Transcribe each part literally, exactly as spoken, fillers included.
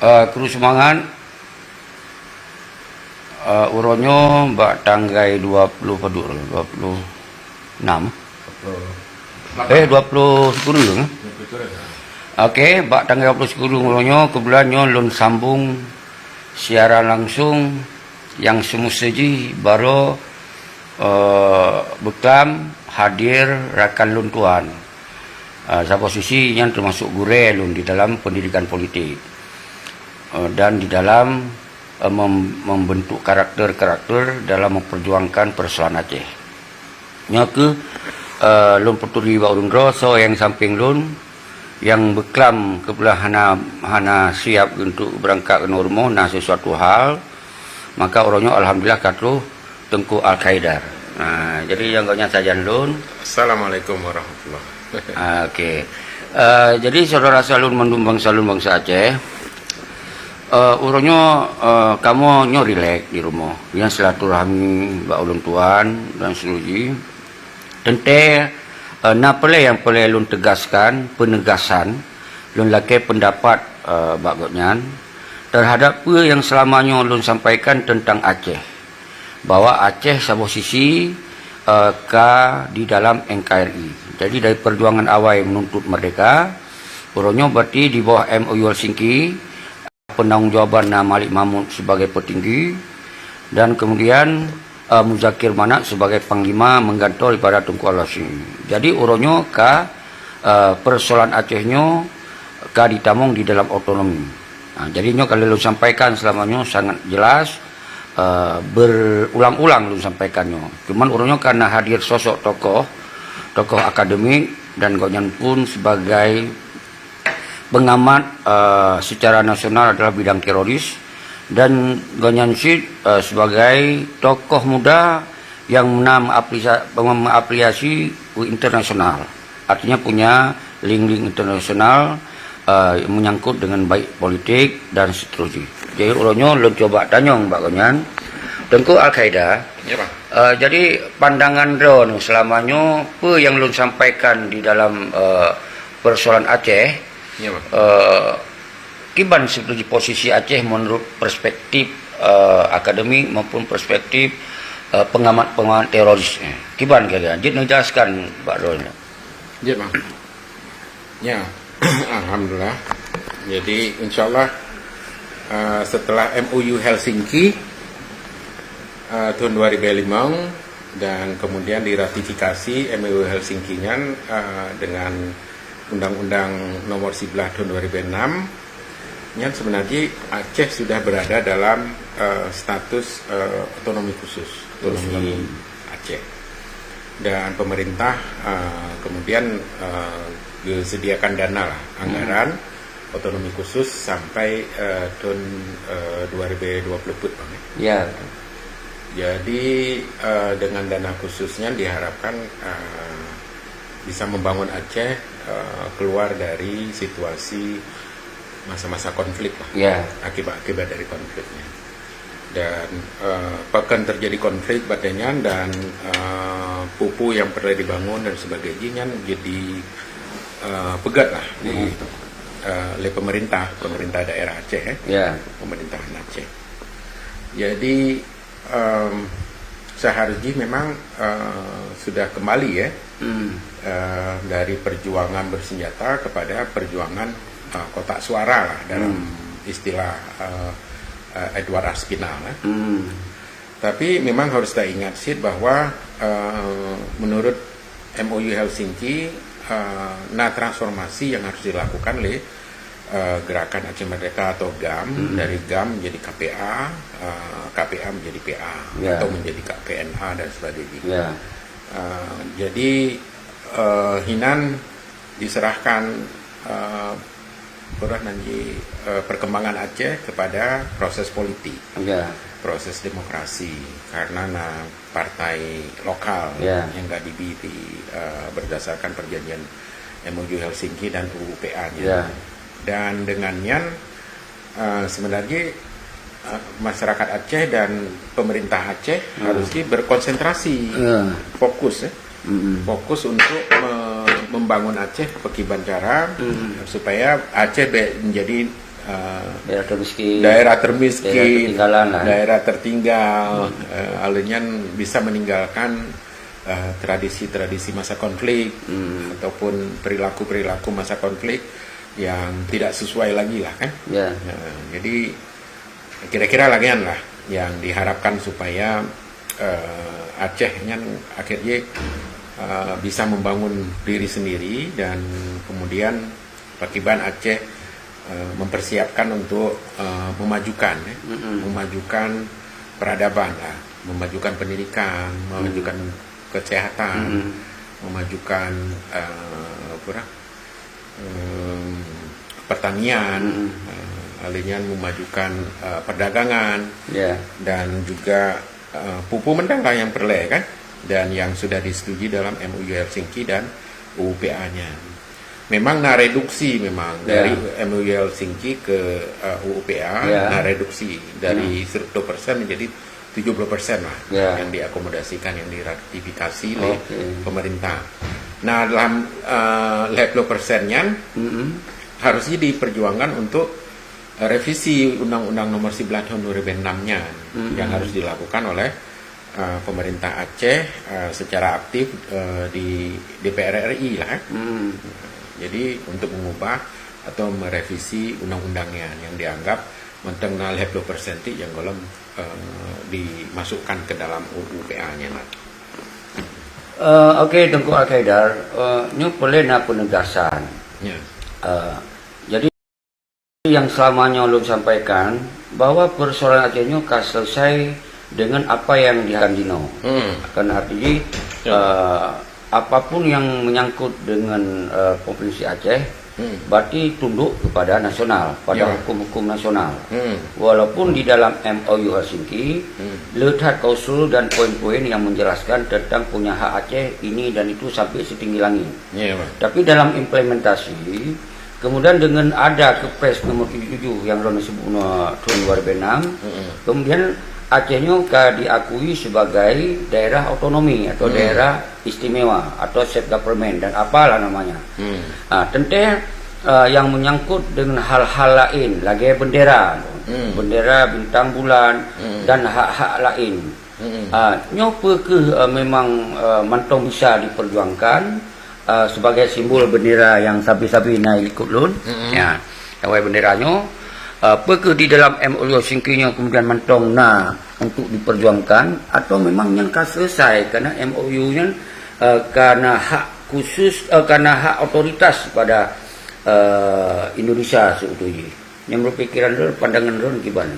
Eh, kru seumangat, eh, uroe nyoe bak tanggai dua puluh padum, dua puluh enam. Eh, dua puluh sikureueng, eh? Okey, bak tanggai dua puluh sikureueng uroe nyoe, keubeutulan nyoe lôn sambong siaran langsung nyang seumeusti jih baroe, eh, beuklam hadir rakan lôn tuan. Eh, saboh sisi nyan teumasok gurée lôn di dalam pendidikan politik. Eh, dan di dalam, eh, mem-, membentuk karakter-karakter dalam memperjuangkan persoalan Aceh. Nyoe kheueh, eh, lôn peuturi bak ureuëng droe, soe nyang sampéng lôn, nyang beuklam keubeutulan hana, hana siab untuk beurangkat keunoe rumoh, na sesuatu hal, maka uroe nyoe alhamdulillah ka troh Teungku Al-Khaidar. Ha, jadi nyang gobnyan sajan lôn. Assalamualaikum warahmatullahi. Ah, okey. Eh, jadi saudara salun mandum bangsa lôn bangsa Aceh, eh, uroe nyoe, eh, kamoe nyoe rilek di rumoh. Nyang silaturahmi bak ulôn tuan dan seuluruh jih. Teuntée, eh, na peureulee nyang peureulee lôn teugaskan, peunegasan, lôn lakée peundapat, eh, bak gobnyan terhadap peue nyang seulama nyoe lôn sampaikan teuntang Aceh, bahwa Aceh saboh sisi, eh, ka di dalam N K R I. Jadi dari perjuangan awai menuntut merdeka, uroe nyoe berarti di bawah M O U Helsinki, pertanggungjawaban na Malik Mahmud sebagai petinggi dan kemudian, eh, Muzakir Manaf sebagai panglima menggantung daripada Teungku Al-Hasyimi. Jadi uroe nyoe ka, eh, persoalan Aceh nyoe ka ditamong di dalam otonomi. Ha, jadi nyoe ka lôn sampaikan seulama nyoe sangat jelas, eh, berulang-ulang lôn sampaikan nyoe. Cuman uroe nyoe karena hadir sosok tokoh, tokoh akademik dan gobnyan pun sebagai pengamat, eh, secara nasional adalah bidang teroris dan gobnyan cit, eh, sebagai tokoh muda yang na mengapresa-, mengapresiasi internasional. Artinya punya link-link internasional, eh, menyangkut dengan baik politik dan seterusnya. Jadi uroe nyoe lôn cuba tanyong bak gobnyan, Teungku Al-Khaidar, Ya, Bang. eh, jadi pandangan droeneuh seulama nyoe, peue nyang lôn sampaikan di dalam, eh, persoalan Aceh, Ya, Bang. eh, kiban seperti posisi Aceh menurut perspektif, eh, akademik maupun perspektif, eh, pengamat-pengamat teroris, eh, kiban kira-kira? Jeuet neujelaskan bak droeneuh. Jeuet, Bang. Ya, alhamdulillah. Jadi, insyaallah, eh, setelah M O U Helsinki, eh, tahun dua ribu lima dan kemudian diratifikasi M O U Helsinki nyan, eh, dengan Undang-Undang Nomor Siblah tahun dua ribu enam, nyan sebenarnya Aceh sudah berada dalam, eh, status, eh, otonomi khusus, otonomi Aceh. Dan pemerintah, eh, kemudian, eh, disediakan dana lah, anggaran otonomi khusus sampai, eh, tahun, eh, dua ribu dua puluh peuet, Bang, ya. Ya. Jadi, eh, dengan dana khususnya diharapkan, eh, bisa membangun Aceh, eh, keluar dari situasi masa-masa konflik lah. Ya. Akibat-akibat dari konfliknya. Dan, eh, bahkan terjadi konflik batée nyan dan, eh, pupu yang perlu dibangun dan sebagainya nyan jadi, eh, peugét lah di, Hmm. eh, oleh pemerintah, pemerintah daerah Aceh, eh. Ya. Pemerintahan Aceh. Jadi, em, seharusnya memang, eh, sudah kembali, ya, Hmm. eh, dari perjuangan bersenjata kepada perjuangan, eh, kotak suara lah dalam Hmm. istilah, eh, eh, Edward Aspinall, eh. Hmm. Tapi memang harus kita ingat cit bahwa, eh, menurut M O U Helsinki, eh, na transformasi yang harus dilakukan oleh, eh, Gerakan Aceh Merdeka atau GAM, Hmm. dari GAM menjadi K P A, eh, K P A menjadi P A, Ya. atau menjadi K P N A dan sebagainya. Ya. Eh, jadi, eh, hinan diserahkan, eh, peurah nan ji, eh, perkembangan Aceh kepada proses politik, Ya. proses demokrasi, karena na partai lokal Ya. yang K D B di, eh, berdasarkan perjanjian M O U Helsinki dan U U P A-nya. Ya. Dan dengan nyan, eh, sebenarnya, eh, masyarakat Aceh dan pemerintah Aceh Hmm. harusnya berkonsentrasi, Ya. fokus, ya. Mm-mm. Fokus untuk me-, membangun Aceh, pekiban cara Hmm. supaya Aceh be-, menjadi, eh, daerah termiskin, daerah termiskin, daerah tertinggalan lah. Daerah tertinggal, eh, aleuh nyan bisa meninggalkan, eh, tradisi-tradisi masa konflik, hmm, ataupun perilaku-perilaku masa konflik yang tidak sesuai lagi lah kan. Ya. Nah, jadi kira-kira lagèe nyan lah yang diharapkan supaya, eh, Aceh nyan akhirnya, eh, bisa membangun diri sendiri dan kemudian pakiban Aceh, eh, mempersiapkan untuk, eh, memajukan, ya, mm-mm, memajukan peradaban lah, memajukan pendidikan, mm, memajukan kesehatan, mm-mm, memajukan, eh, apa dah, em, pertanian, mm-mm, eh, aleuh nyan memajukan, eh, perdagangan, ya, dan juga, eh, peue-peue mantong lah yang peureulèe kan, dan yang sudah disetujui dalam M O U Helsinki dan U U P A nyan. Memang na reduksi memang, ya, dari M O U Helsinki ke, eh, U U P A, ya, na reduksi dari, hmm, seratus persen menjadi tujuh puluh persen lah, ya, yang diakomodasikan, yang diratifikasi oleh, oke, pemerintah. Nah, dalam, eh, lhèe ploh persen nyan, mm-mm, harusnya diperjuangkan untuk revisi Undang-Undang Nomor Sebelas Tahun dua ribu enam nyan, mm-mm, yang harus dilakukan oleh, eh, pemerintah Aceh, eh, secara aktif, eh, di D P R R I lah, eh. Mm. Jadi, untuk mengubah atau merevisi undang-undang nyan yang dianggap mantong na lhèe ploh persen ti nyang gohlom, eh, dimasukkan ke dalam U U P A nyan lah. Eh, oke, Teungku Al-Qaidar, eh, nyoe peureulèe na penegasan. Ya. Eh, jadi, yang selama nyoe lôn sampaikan, bahwa persoalan Aceh nyoe ka selesai dengan apa yang diharapkan jinoe. Hmm. Kan arti jih, ya, eh, apapun yang menyangkut dengan, eh, Provinsi Aceh, hmm, berarti tunduk kepada nasional, pada, ya, hukum-hukum nasional. Hmm. Walaupun di dalam M O U Helsinki, hmm, le that klausul dan poin-poin yang menjelaskan tentang punya hak Aceh ini dan itu sampai setinggi langit. Ya, Pak. Tapi dalam implementasi, kemudian dengan ada Kepres nomor tujuh tujuh yang lôn sebut, eh, tahun dua ribu enam, hmm, kemudian Aceh nyoe ka diakui sebagai daerah otonomi atau, hmm, daerah istimewa atau self government dan apalah namanya. Hmm. Ah, teuntèe, ah, yang menyangkut dengan hal-hal laén, lagèe bendera, hmm, bendera, bintang bulan, hmm, dan hak-hak laén. Hmm. Ah, nyoe peu kheueh, ah, memang, ah, mantong bisa diperjuangkan, ah, sebagai simbol bendera yang sabe-sabe na likot lôn. Hmm. Ya, awai bendera nyoe, ah, peu kheueh di dalam M O U Helsinki nyoe kemudian mantong na untuk diperjuangkan, atau memang nyan ka selesai karena M O U nyan, eh, karena hak khusus, eh, karena hak otoritas pada, eh, Indonesia seutuju. Nyan menurut pikiran lôn, pandangan lôn kiban?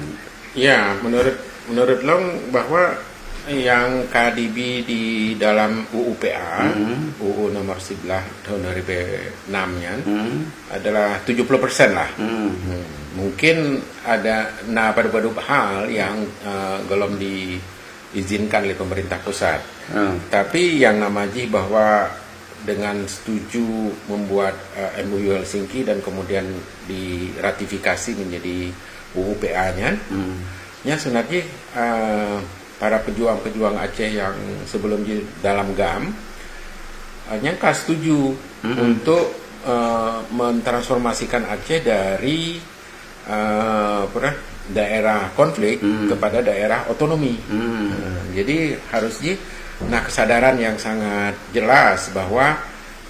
Ya, menurut, menurut lôn bahwa yang ka dibi di dalam U U P A, hmm, U U nomor sebelas tahun dua ribu enam nyan, hmm, adalah tujuh puluh persen lah. Hmm. Hmm. Mungkin ada na padub-padub hal yang, eh, gohlom diizinkan oleh pemerintah pusat. Hmm. Tapi yang nama jih bahwa dengan setuju membuat, eh, M O U Helsinki dan kemudian diratifikasi menjadi U U P A nyan, hmm, nyan sebenarnya, eh, para pejuang-pejuang Aceh yang sebelum di dalam gam, eh, nyan ka setuju, hmm, untuk, eh, mentransformasikan Aceh dari, eh, apa dah, daerah konflik, hmm, kepada daerah otonomi. Hmm. Eh, jadi harus jih na kesadaran yang sangat jelas bahwa,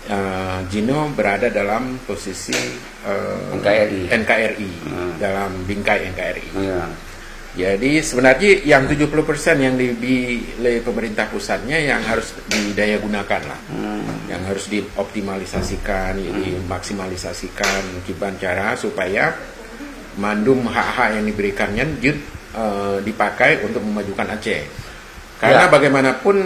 eh, jinoe berada dalam posisi, eh, N K R I. N K R I, hmm, dalam bingkai N K R I. Ya. Jadi sebenarnya yang tujuh puluh persen yang dibi lé pemerintah pusatnya yang harus didayagunakan lah. Hmm. Yang harus dioptimalisasikan, jadi, hmm, maksimalisasikan kiban cara supaya mandum hak-hak yang diberikan nyan jeuet, eh, dipakai untuk memajukan Aceh. Karena, ya, bagaimanapun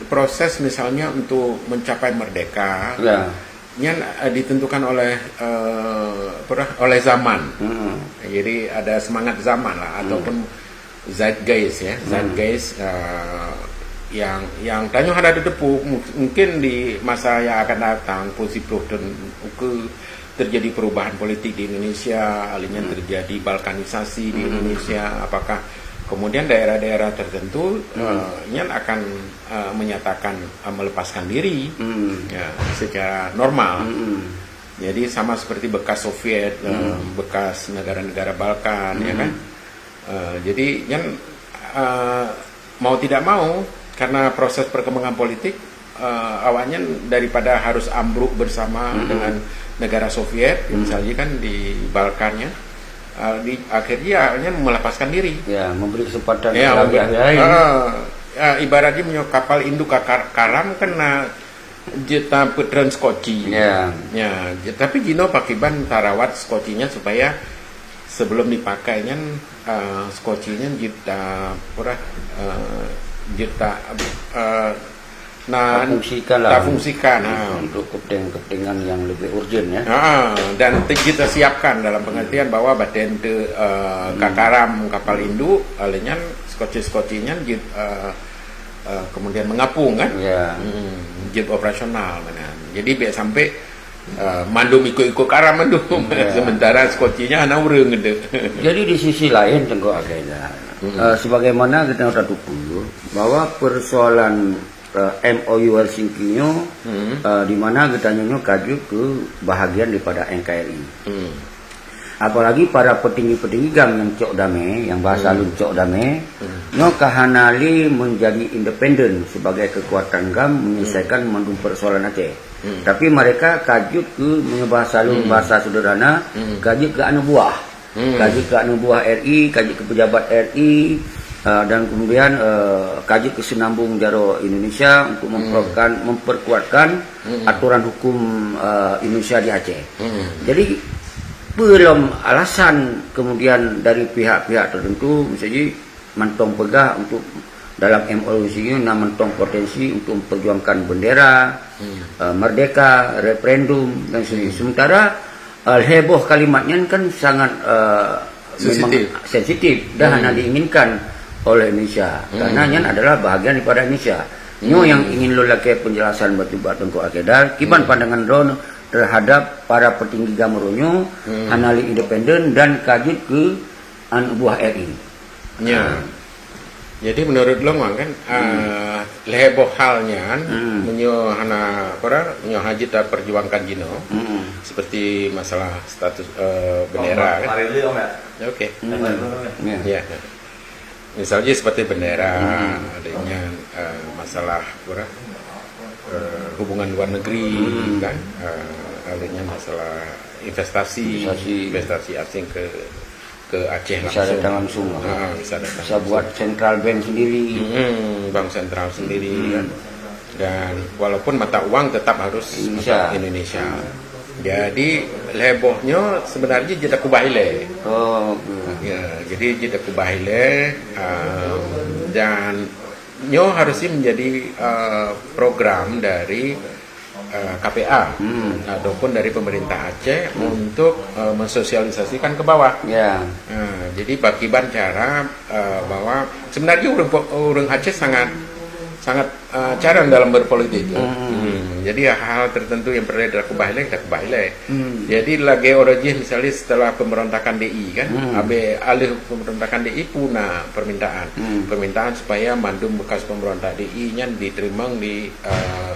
proses misalnya untuk mencapai merdeka, ya, nyan, eh, ditentukan oleh, eh, apa dah, oleh zaman. Hmm. Jadi ada semangat zaman lah, hmm, ataupun zeitgeist ya, hmm, zeitgeist, eh, yang, yang tanyoe hana tateupeue, mu-, mungkin di masa yang akan datang, peuet siplôh thôn ukeue, terjadi perubahan politik di Indonesia, alihnya, hmm, terjadi balkanisasi di, hmm, Indonesia, apakah kemudian daerah-daerah tertentu, hmm, eh, nyan akan, eh, menyatakan, eh, melepaskan diri, hmm, ya, secara normal. Hmm. Jadi sama seperti bekas Soviet, eh, bekas negara-negara Balkan, ya kan? Eh, jadi kan, eh, mau tidak mau, karena proses perkembangan politik, eh, awaknya daripada harus ambruk bersama dengan negara Soviet, misalnya kan di Balkannya, eh, di, akhirnya awaknya melepaskan diri. Ya, memberi kesempatan Ya, kepada memberi- pihak lain. Ah, ya, ibaratnya punya kapal induk kakar, karam kena jeuet tapeutreun skoci. Ya. Ya, je- tapi jinoe pakiban tarawat skocinya supaya sebelum dipakai nyan, uh, skocinya jeuet ta purah, uh, jeuet ta uh, na Tafungsikan lah. Tafungsikan, ha. Untuk kepentingan-kepentingan yang lebih urgent, ya. Ha, dan te- kita siapkan dalam pengertian bahwa baten tu uh, kakaram kapal induk, alenya skoci-skoci nyan jeuet uh, uh, kemudian mengapung kan. Ya. Hmm, jeuet operasional mana. Jadi biar sampai uh, mandum ikut-ikut karam mandum. Ya. Sementara skocinya hana ureueng gitu. Jadi di sisi lain, Teungku Akida, eh, sebagaimana kita tahu bahwa persoalan eh, M O U Helsinki nyoe, eh, di mana geutanyoe nyoe ka jeuet keu bahagian daripada N K R I. Hmm. Apalagi para petinggi-petinggi GAM nyang cok damé, nyang bahasa lôn cok damé, nyoe ka hana lé menjadi independen sebagai kekuatan GAM menyelesaikan mandum persoalan Aceh. Tapi mereka ka jeuet keu, meunyoe bahasa lôn, bahasa sederhana, ka jeuet keu aneuk buah. Ka jeuet keu aneuk buah R I, ka jeuet keu pejabat R I, uh, dan kemudian uh, ka jeuet keu seunambong jaroe Indonesia untuk memperkuatkan, memperkuatkan aturan hukum uh, Indonesia di Aceh. Jadi, peue lom alasan kemudian dari pihak-pihak tertentu, misalnya mantong peugah untuk dalam M O U sini na mantong potensi untuk memperjuangkan bendera, uh, merdeka, referendum dan sebagainya. Sementara uh, lhèe boh kalimat nyan kan sangat uh, memang Sensitif. Sensitif dan hana diinginkan oleh Indonesia. Karena nyan adalah bahagian daripada Indonesia. Nyoe yang ingin lôn lakèe penjelasan bak Teungku Akida, kiban pandangan droeneuh terhadap para petinggi GAM uroe nyoe hana lé independen dan ka jeuet keu aneuk buah R I. Ya. Jadi menurut lôn kan, uh, lhèe boh hal nyan, meunyoe hana apa, meunyoe hana jeuet taperjuangkan jinoe, seperti masalah status uh, bendera kan. Hari ini, Om, ya? Ya, oke. Ya. Ya. Misalnya seperti bendera, adanya uh, masalah apa, uh, hubungan luar negeri kan, uh, adanya masalah investasi, Investasi. Investasi asing ke ke Aceh Bisa langsung. Datang langsung. Ha, bisa datang. Bisa buat central bank sendiri. Hmm, bank sentral sendiri kan. Dan walaupun mata uang tetap harus Indonesia. Indonesia. Jadi lhèe boh nyoe sebenarnya jeuet takubah ilèe. Oh, oke. Ya, jadi jeuet takubah ilèe, uh, dan nyoe harusnya menjadi uh, program dari uh, K P A ataupun dari pemerintah Aceh untuk uh, mensosialisasikan ke bawah. Ya. Uh, jadi bagaimana cara uh, bahwa sebenarnya orang orang Aceh sangat sangat uh, jarang dalam berpolitik. Ya. Hmm. Jadi hal-hal tertentu yang perlu takubah ilèe, takubah ilèe. Jadi lagèe uroe jih misalnya setelah pemberontakan D I kan, habis aleuh pemberontakan D I pun na permintaan. Permintaan supaya mandum bekas pemberontak D I nyan diterima di uh,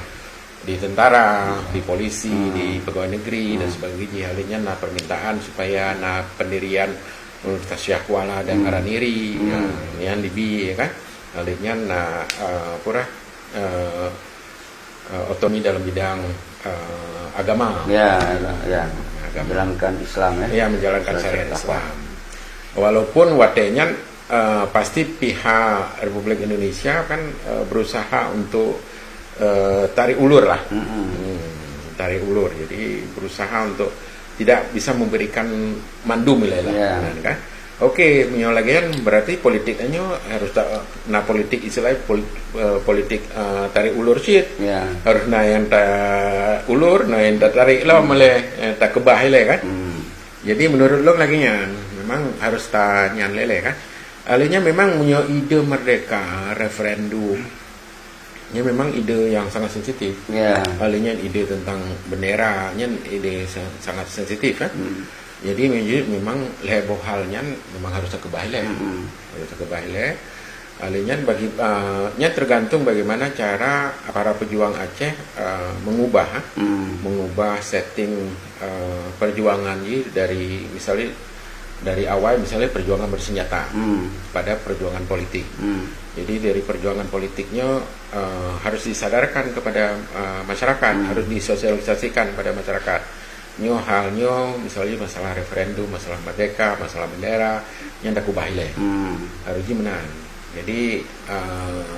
di tentara, di polisi, di pegawai negeri dan sebagainya. Hal nyan na permintaan supaya na pendirian Universitas Syiah Kuala dan Araniri, ya, nyan di B I ya kan. Hal nyan na uh, apa dah, uh, uh, otonomi dalam bidang uh, agama. Ya, ya. Agama. Menjalankan Islam ya. Ya, menjalankan syariat Islam. Walaupun watèe nyan uh, pasti pihak Republik Indonesia kan uh, berusaha untuk uh, tarik ulur lah. Hmm, tarik ulur. Jadi berusaha untuk tidak bisa memberikan mandum ilèe lah. Ya. Kan? Oke, meunyoe lagèe nyan berarti politik nyoe harus ta, na politik istilah pol, uh, politik uh, tarik ulur cit. Ya. Harus na nyang ta ulur, na nyang ta tarik lah malah eh, ta keubah ilèe kan. Hmm. Jadi menurut lôn lagèe nyan, memang harus ta nyan lélé kan. Alèh nyan memang meunyoe ide merdeka, referendum, nyan memang ide yang sangat sensitif. Ya. Alèh nyan ide tentang bendera, nyan ide sa- sangat sensitif kan. Hmm. Jadi memang lhèe boh hal nyan memang harus keubah ilèe. Hmm. Harus keubah ilèe. Alèh nyan bagi, eh, nyan tergantung bagaimana cara para pejuang Aceh, eh, mengubah, eh, Hmm. mengubah setting, eh, perjuangan jih dari misalnya dari awal misalnya perjuangan bersenjata Hmm. pada perjuangan politik. Hmm. Jadi dari perjuangan politiknya, eh, harus disadarkan kepada, eh, masyarakat, Hmm. harus disosialisasikan pada masyarakat. Nyoe hal nyoe misalnya masalah referendum, masalah merdeka, masalah bendera, nyan dak ubah ilèe. Hmm. Harus jih meunan. Jadi, eh,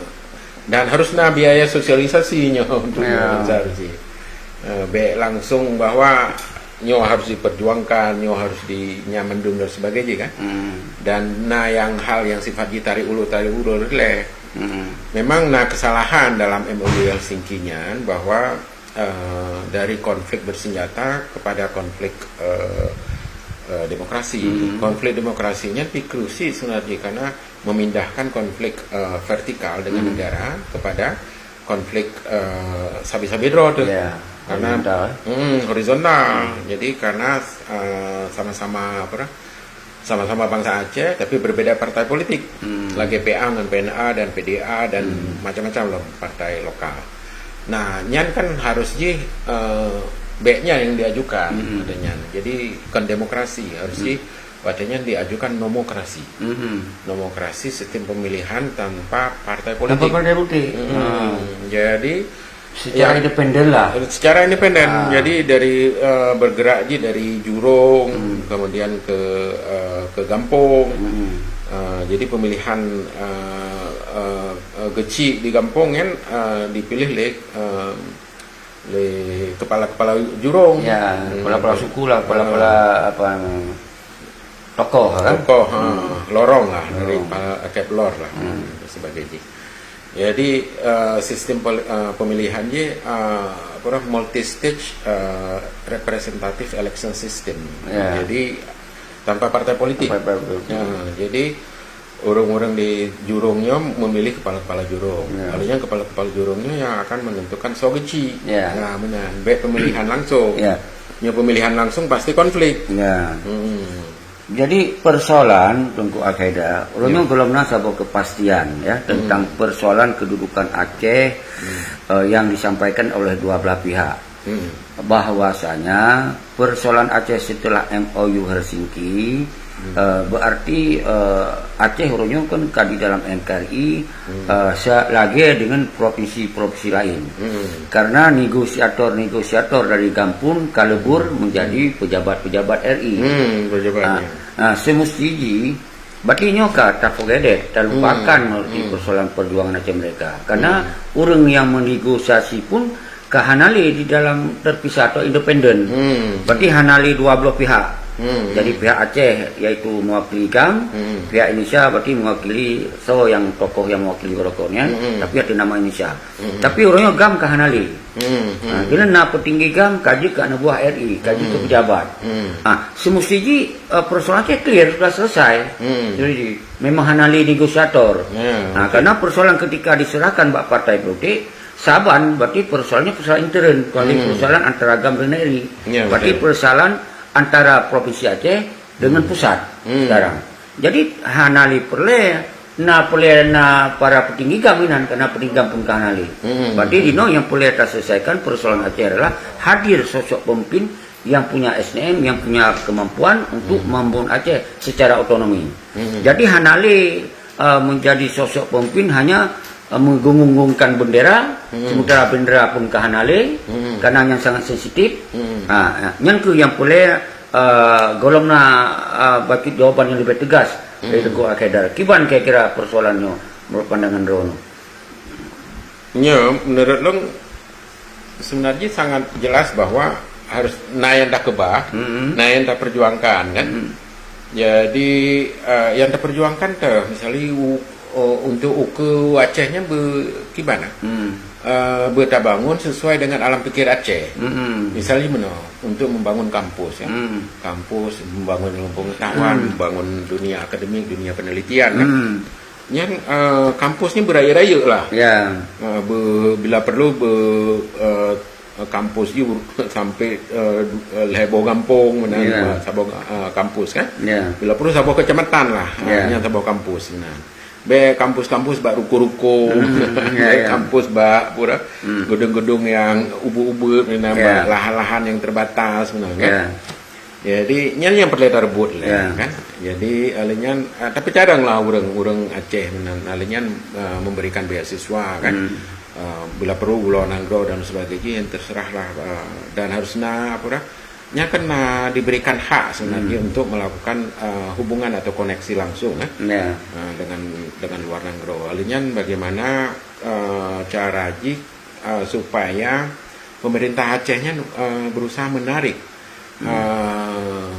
dan harus na biaya sosialisasi nyoe untuk Ya. nyoe harus jih. Eh, bèk langsung bahwa nyoe harus diperjuangkan, nyoe harus di nyan mandum dan sebagainya kan. Hmm. Dan na nyang hal nyang sifat jih tarik ulur tarik ulur lé. Hmm. Memang na kesalahan dalam M O U Helsinki nyan bahwa, eh, dari konflik bersenjata kepada konflik, eh, eh, demokrasi. Hmm. Konflik demokrasi nyan pi krusi sebenarnya karena memindahkan konflik, eh, vertikal dengan Hmm. negara kepada konflik, eh, sabe-sabe droe tu. Ya, Karena horizontal. Hmm, horizontal. Jadi karena, eh, sama-sama apa dah? Sama-sama bangsa Aceh tapi berbeda partai politik. Hmm. Lagèe P A ngan P N A dan P D A dan Hmm. macam-macam lah partai lokal. Nah, nyan kan harus jih, eh, bèk nyan nyang diajukan Hmm. watèe nyan. Jadi bukan demokrasi, harus Hmm. jih watèe nyan diajukan nomokrasi. Hmm. Nomokrasi sistem pemilihan tanpa partai politik. Tanpa partai politik. Hmm. Ah. Jadi Secara ya, independen lah. Secara independen. Ah. Jadi dari, eh, bergerak jih dari jurong, Hmm. kemudian ke, eh, ke gampong. Hmm. Eh, jadi pemilihan, eh, eh, eh, geuchik di gampong kan, eh, dipilih lé, eh, lé kepala-kepala jurong. Ya, Hmm. kepala-kepala suku lah, kepala-kepala Ah. apa namanya, tokoh kan. Tokoh, ha, lorong lah dari Lorong. pa- Akep Lor lah Hmm. dan sebagainya. Jadi, eh, sistem poli- eh, pemilihan je, eh, apa dah, multi stage, eh, representative election system. Ya. Jadi tanpa partai politik. Tanpa partai politik. Ya, jadi ureueng-ureueng di jurong nyoe memilih kepala-kepala jurong. Ya. Lalu yang kepala-kepala jurong nyoe yang akan menentukan soe geuchik. Ya. Nah, meunan. Bèk pemilihan langsung. Ya. Nyoe pemilihan langsung pasti konflik. Ya. Hmm. Jadi persoalan Teungku Al-Qaeda, ulôn Ya. nyoe gohlom na saboh kepastian ya tentang persoalan kedudukan Aceh eh, yang disampaikan oleh dua belah pihak. Hmm. Bahwasanya persoalan Aceh setelah M O U Helsinki eh, berarti eh, Aceh ureueng nyoe kan ka di dalam N K R I eh, se- lagèe dengan provinsi-provinsi lain. Hmm. Karena negosiator-negosiator dari gampong ka lebur menjadi pejabat-pejabat R I. Hmm, pejabat, Ah, ya. ah, semesti ji, berarti nyoe ka ta forget, terlupakan Hmm, mengerti hmm. persoalan perjuangan Aceh Merdeka. Karena ureueng yang menegosiasi pun ka hana lé di dalam terpisah atau independen. Hmm. Berarti hana lé dua belah pihak. Hmm. Jadi pihak Aceh iaitu mewakili GAM, Hmm. pihak Indonesia berarti mewakili soe yang tokoh yang mewakili tokoh nyan, Hmm. tapi ada nama Indonesia. Hmm. Tapi ureueng nyoe GAM ka hana lé. Hmm. Ha, kena na petinggi GAM ka jeuet keu aneuk buah R I, ka jeuet keu pejabat. Hmm. Ah, semesti ji eh, persoalan Aceh clear sudah selesai. Hmm. Jadi memang hana lé negosiator. Ya, Ha, betul. Karena persoalan ketika diserahkan bak partai politik, saban berarti persoalannya persoalan intern, bukan lé Hmm. persoalan antara GAM dan R I. Ya, Berarti betul. persoalan antara provinsi Aceh dengan pusat Hmm. sekarang. Jadi hana lé peureulèe na peureulèe na para petinggi GAM inan karena petinggi GAM pun ka hana lé. Hmm. Berarti di noe yang peureulèe taselesaikan persoalan Aceh adalah hadir sosok pemimpin yang punya S D M, yang punya kemampuan untuk membangun Aceh secara otonomi. Hmm. Jadi hana lé uh, menjadi sosok pemimpin hanya uh, menggunggungkan bendera, Hmm. sementara bendera pun ka hana lé, Hmm. karena yang sangat sensitif. Hmm. Ha, nyan keuh yang peureulèe uh, gohlom na uh, bacut jawaban yang lebih tegas dari Hmm. Teungku Al-Qaeda. Kiban kira-kira persoalan nyoe menurut pandangan droeneuh? Nyoe menurut lôn sebenarnya sangat jelas bahwa harus na nyang takeubah, Hmm. na nyang taperjuangkan kan. Hmm. Jadi uh, yang taperjuangkan teuh misalnya u- uh, untuk ukeue Aceh nyan be kiban ah. Hmm. Uh, beutabangun sesuai dengan alam pikir Aceh. Hmm. Misalnya meunoe untuk membangun kampus ya. Hmm. Kampus, membangun ilmu pengetahuan, Hmm. membangun dunia akademik, dunia penelitian kan. Hmm. Nyan uh, kampus ni berayeuk-rayeuk lah. Ya. Uh, be, bila perlu be, uh, kampus ju sampai uh, lhèe boh gampông meunan Ya. uh, saboh uh, kampus kan. Ya. Bila perlu saboh kecamatan lah. Ya. Uh, nyan saboh kampus meunan. Bèk kampus-kampus bak ruko-ruko, hmm, ya, bèk, ya, kampus bak pura, hmm, gedung-gedung yang ubit-ubit, ya, bak lahan-lahan yang terbatas, kan? Ya. Jadi nyan yang perlu tarebut lah, ya, kan? Jadi alèh nyan, ah, tapi jarang lah ureueng, ureueng Aceh meunan, alèh nyan, ah, memberikan beasiswa, kan? Hmm. Ah, bila perlu ulo nanggroe dan sebagainya, yang terserah lah, ah, dan harus na apa dah, nya kan na diberikan hak sebenarnya, hmm, untuk melakukan, eh, hubungan atau koneksi langsung, eh, ya, eh, dengan, dengan luar nanggroe. Alèh nyan bagaimana, eh, cara jih, eh, supaya pemerintah Aceh nyan, eh, berusaha menarik, hmm, eh,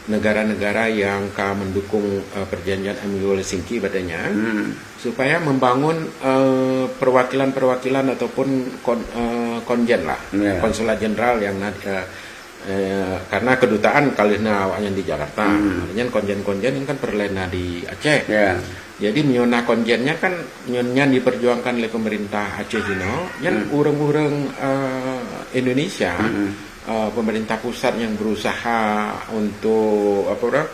negara-negara yang ka mendukung, eh, perjanjian M O U Helsinki, katanya, hmm, supaya membangun, eh, perwakilan-perwakilan ataupun kon-, eh, konjen lah, ya, konsulat jenderal yang na-, eh, Eh, karena kedutaan ka lheueh na awaknyan di Jakarta. Hmm. Nyan konjen-konjen nyan kan peureulèe na di Aceh. Ya. Jadi meunyoe na konjen nyan kan, nyan, nyan diperjuangkan oleh pemerintah Aceh jinoe, nyan, hmm, ureueng-ureueng, eh, Indonesia, hmm, eh, pemerintah pusat yang berusaha untuk, apa orang,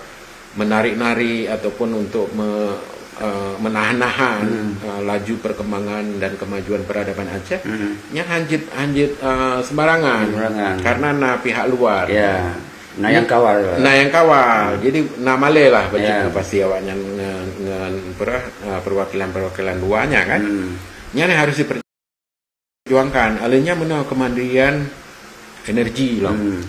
menarik-narik ataupun untuk me-, eh, menahan-nahan, hmm, eh, laju perkembangan dan kemajuan peradaban Aceh, hmm, nyan hanjeuet, hanjeuet, eh, sembarangan. Sembarangan. Karena na pihak luar. Ya. Na nyang kawal. Na nyang kawal. Hmm. Jadi na malèe lah, ya, pasti awaknyan ngon, ngon, apa dah, eh, perwakilan-perwakilan luar nyan kan. Hmm. Nyan yang harus diper- perjuangkan. Alèh nyan meunyoe kemandirian energi lah. Hmm.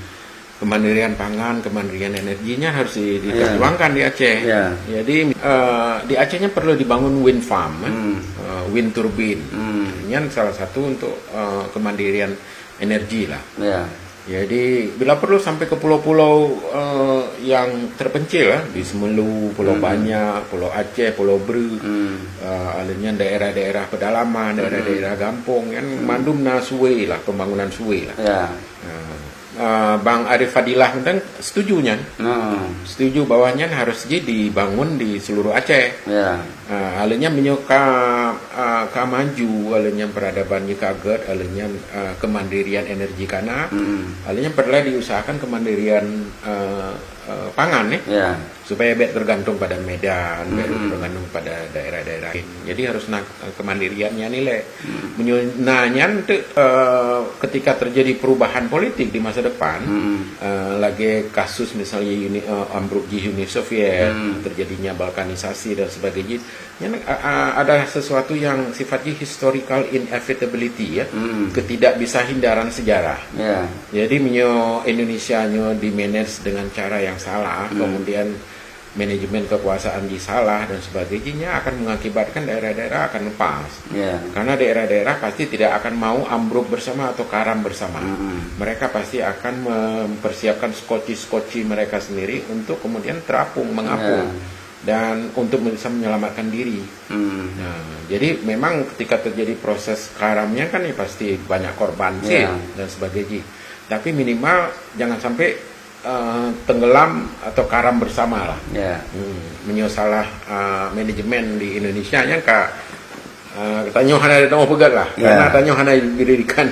Kemandirian pangan, kemandirian energi nyan harus di-, ya, diperjuangkan di Aceh. Ya. Jadi, eh, di Aceh nyan perlu dibangun wind farm, eh. Hmm. Eh, wind turbine. Hmm. Nyan salah satu untuk, eh, kemandirian energi lah. Ya. Jadi, bila perlu sampai ke pulau-pulau, eh, yang terpencil lah, di Semeru, Pulau, hmm, Banyak, Pulau Aceh, Pulau Breu, hmm, eh, alèh nyan daerah-daerah pedalaman, hmm, daerah-daerah gampông, kan, hmm, mandum na sue lah, pembangunan sue lah. Ya. Eh, eh, Bang Arif Fadilah mantong setuju nyan. Hmm. Setuju bahwa nyan harus jih dibangun di seluruh Aceh. Ya. Ah, alèh nyan meunyoe ka, ah, ka maju, alèh nyan peradaban nyoe ka gèt, alèh nyan, ah, kemandirian energi ka na, mm-mm, alèh nyan peureulèe diusahakan kemandirian, ah, ah, pangan, eh. Ya. Supaya bèk tergantung pada Medan, bèk, mm-mm, tergantung pada daerah-daerah lain. Jadi harus na, ah, kemandirian nyan ilèe. Hmm. Meunyoe na nyan teuk, eh, ketika terjadi perubahan politik di masa depan, hmm, eh, lagèe kasus misalnya Uni, eh, ambruk jih Uni Soviet, hmm, terjadinya balkanisasi dan sebagainya, nyan, eh, eh, ada sesuatu yang sifat jih historical inevitability, ya, hmm, ketidakbisa hindaran sejarah. Ya. Jadi meunyoe Indonesia nyoe di-manage dengan cara yang salah, hmm, kemudian manajemen kekuasaan jih salah dan sebagainya, nyan akan mengakibatkan daerah-daerah akan lepas. Ya. Karena daerah-daerah pasti tidak akan mau ambruk bersama atau karam bersama. Mm-mm. Mereka pasti akan mempersiapkan skoci-skoci mereka sendiri untuk kemudian terapung, mengapung. Ya. Dan untuk bisa menyelamatkan diri. Hmm. Nah, jadi memang ketika terjadi proses karamnya kan, ya, pasti banyak korban sih, ya, dan sebagainya. Tapi minimal jangan sampai eh, tenggelam atau karam bersama lah. Ya. Hmm, meunyoe salah, eh, manajemen di Indonesia nyan ka, eh, tanyoe hana tanyoe peugah lah. Ya. Karena tanyoe hana diberikan,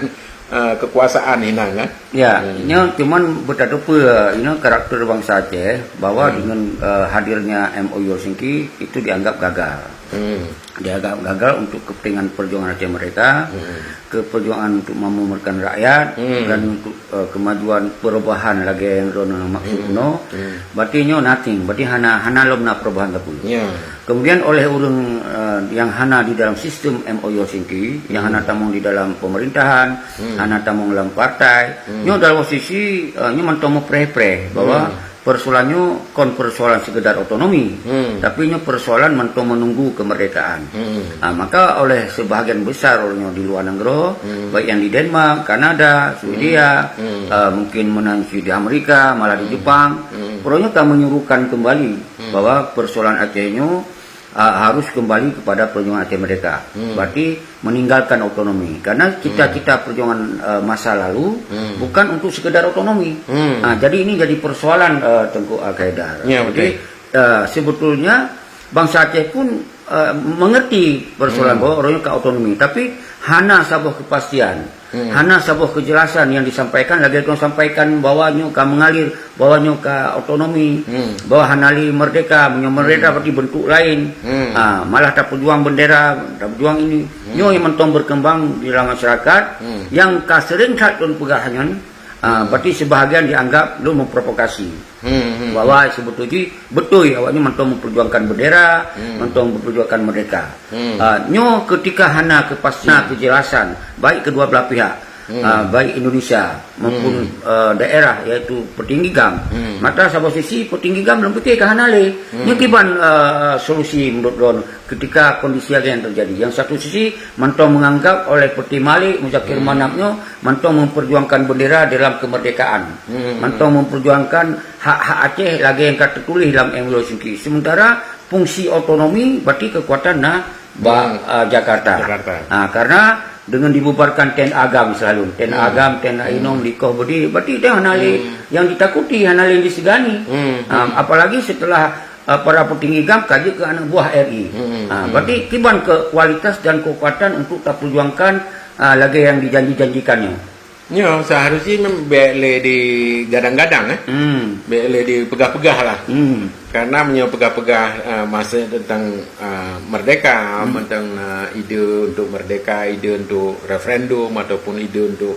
eh, kekuasaan hinan kan. Ya, hmm, nyoe cuman beutatupeue, you know, karakter bangsa Aceh bahwa, hmm, dengan, eh, hadirnya M O U Helsinki itu dianggap gagal. Hmm. Dianggap gagal untuk kepentingan perjuangan Aceh Merdeka, hmm, keperjuangan untuk memakmurkan rakyat, hmm, dan untuk, eh, kemajuan perubahan lagèe nyang droeneuh maksud, hmm, keunoe. Hmm. Berarti nyoe nothing, berarti hana, hana lom na perubahan sapeue. Ya. Kemudian oleh ureueng, eh, nyang hana di dalam sistem M O U Helsinki, yang, hmm, hana tamong di dalam pemerintahan, hmm, hana tamong dalam partai, hmm, nyoe dalam posisi, eh, nyoe mantong meupreh-preh bahwa, hmm, persoalan nyoe kon persoalan sekedar otonomi, hmm, tapi nyoe persoalan mantong menunggu kemerdekaan. Hmm. Ah, maka oleh sebahagian besar ureueng nyoe di luar nanggroe, hmm, baik yang di Denmark, Kanada, Swedia, hmm, ah, mungkin meunan di Amerika, malah di, hmm, Jepang, hmm, ureueng nyoe ka menyuruhkan kembali, hmm, bahwa persoalan Aceh nyoe ah, harus kembali kepada perjuangan Aceh Merdeka. Hmm. Berarti meninggalkan otonomi. Karena cita-cita, hmm, perjuangan, eh, masa lalu, hmm, bukan untuk sekedar otonomi. Hmm. Ah, jadi ini jadi persoalan, eh, Tengku Al-Qaeda. Ya, jadi, betul, eh, sebetulnya Bansa Aceh pun, eh, mengerti persoalan, hmm, bahwa orang ka otonomi, tapi hana saboh kepastian, hmm, hana saboh kejelasan yang disampaikan, lagée tuan sampaikan bahwa nyoe ka mengalir, bahwa nyoe ka otonomi, hmm, bahwa hana lé merdeka, meunyoe merdeka, hmm, berarti bentuk lain. Hmm. Ah, malah tapejuang bendera, tapejuang ini. Hmm. Nyoe yang mantong berkembang di dalam masyarakat, hmm, yang ka sering that tuan peugah nyan, ah, hmm, berarti sebahagian dianggap lôn memprovokasi. Hmm, hmm, bahwa hmm, sebetulnya betul awaknyan mantong memperjuangkan bendera, hmm, mantong memperjuangkan merdeka. Hmm. Ah, nyoe ketika hana kepastian, hmm, kejelasan, baik kedua belah pihak, hmm, ah, baik Indonesia maupun, hmm, eh, daerah, iaitu Petinggi GAM. Hmm. Mata saboh sisi Petinggi GAM lôn pikir ka hana lé. Hmm. Nyoe kiban, eh, solusi menurut lôn ketika kondisi lagée nyan terjadi. Yang satu sisi mantong menganggap oleh Peti Malik Muzakir, hmm, Manaf nyoe mantong memperjuangkan bendera dalam kemerdekaan. Hmm. Mantong memperjuangkan hak-hak Aceh lagée nyang ka teutuléh lam M W Helsinki. Sementara fungsi otonomi berarti kekuatan na ba, hmm, ah, Jakarta. Jakarta. Ah, karena dengan dibubarkan T N A GAM selalu, T N A, hmm, GAM, T N A, hmm, Inong, Likoh, Bedi, berarti dah hana lé, hmm, yang ditakuti, hana lé yang disegani. Hmm, ah, hmm, apalagi setelah, ah, para petinggi GAM ka jeuet keu aneuk buah R I. Hmm, ah, hmm, berarti kiban ke kualitas dan kekuatan untuk taperjuangkan, ah, lagée yang dijanji-janjikannya. Nyoe, seharusnya memang bék lé digadang-gadang, eh. Hmm. Bék lé dipeugah-peugah lah. Hmm. Karena meunyoe peugah-peugah, eh, masa tentang, eh, merdeka, hmm, tentang, eh, ide untuk merdeka, ide untuk referendum ataupun ide untuk,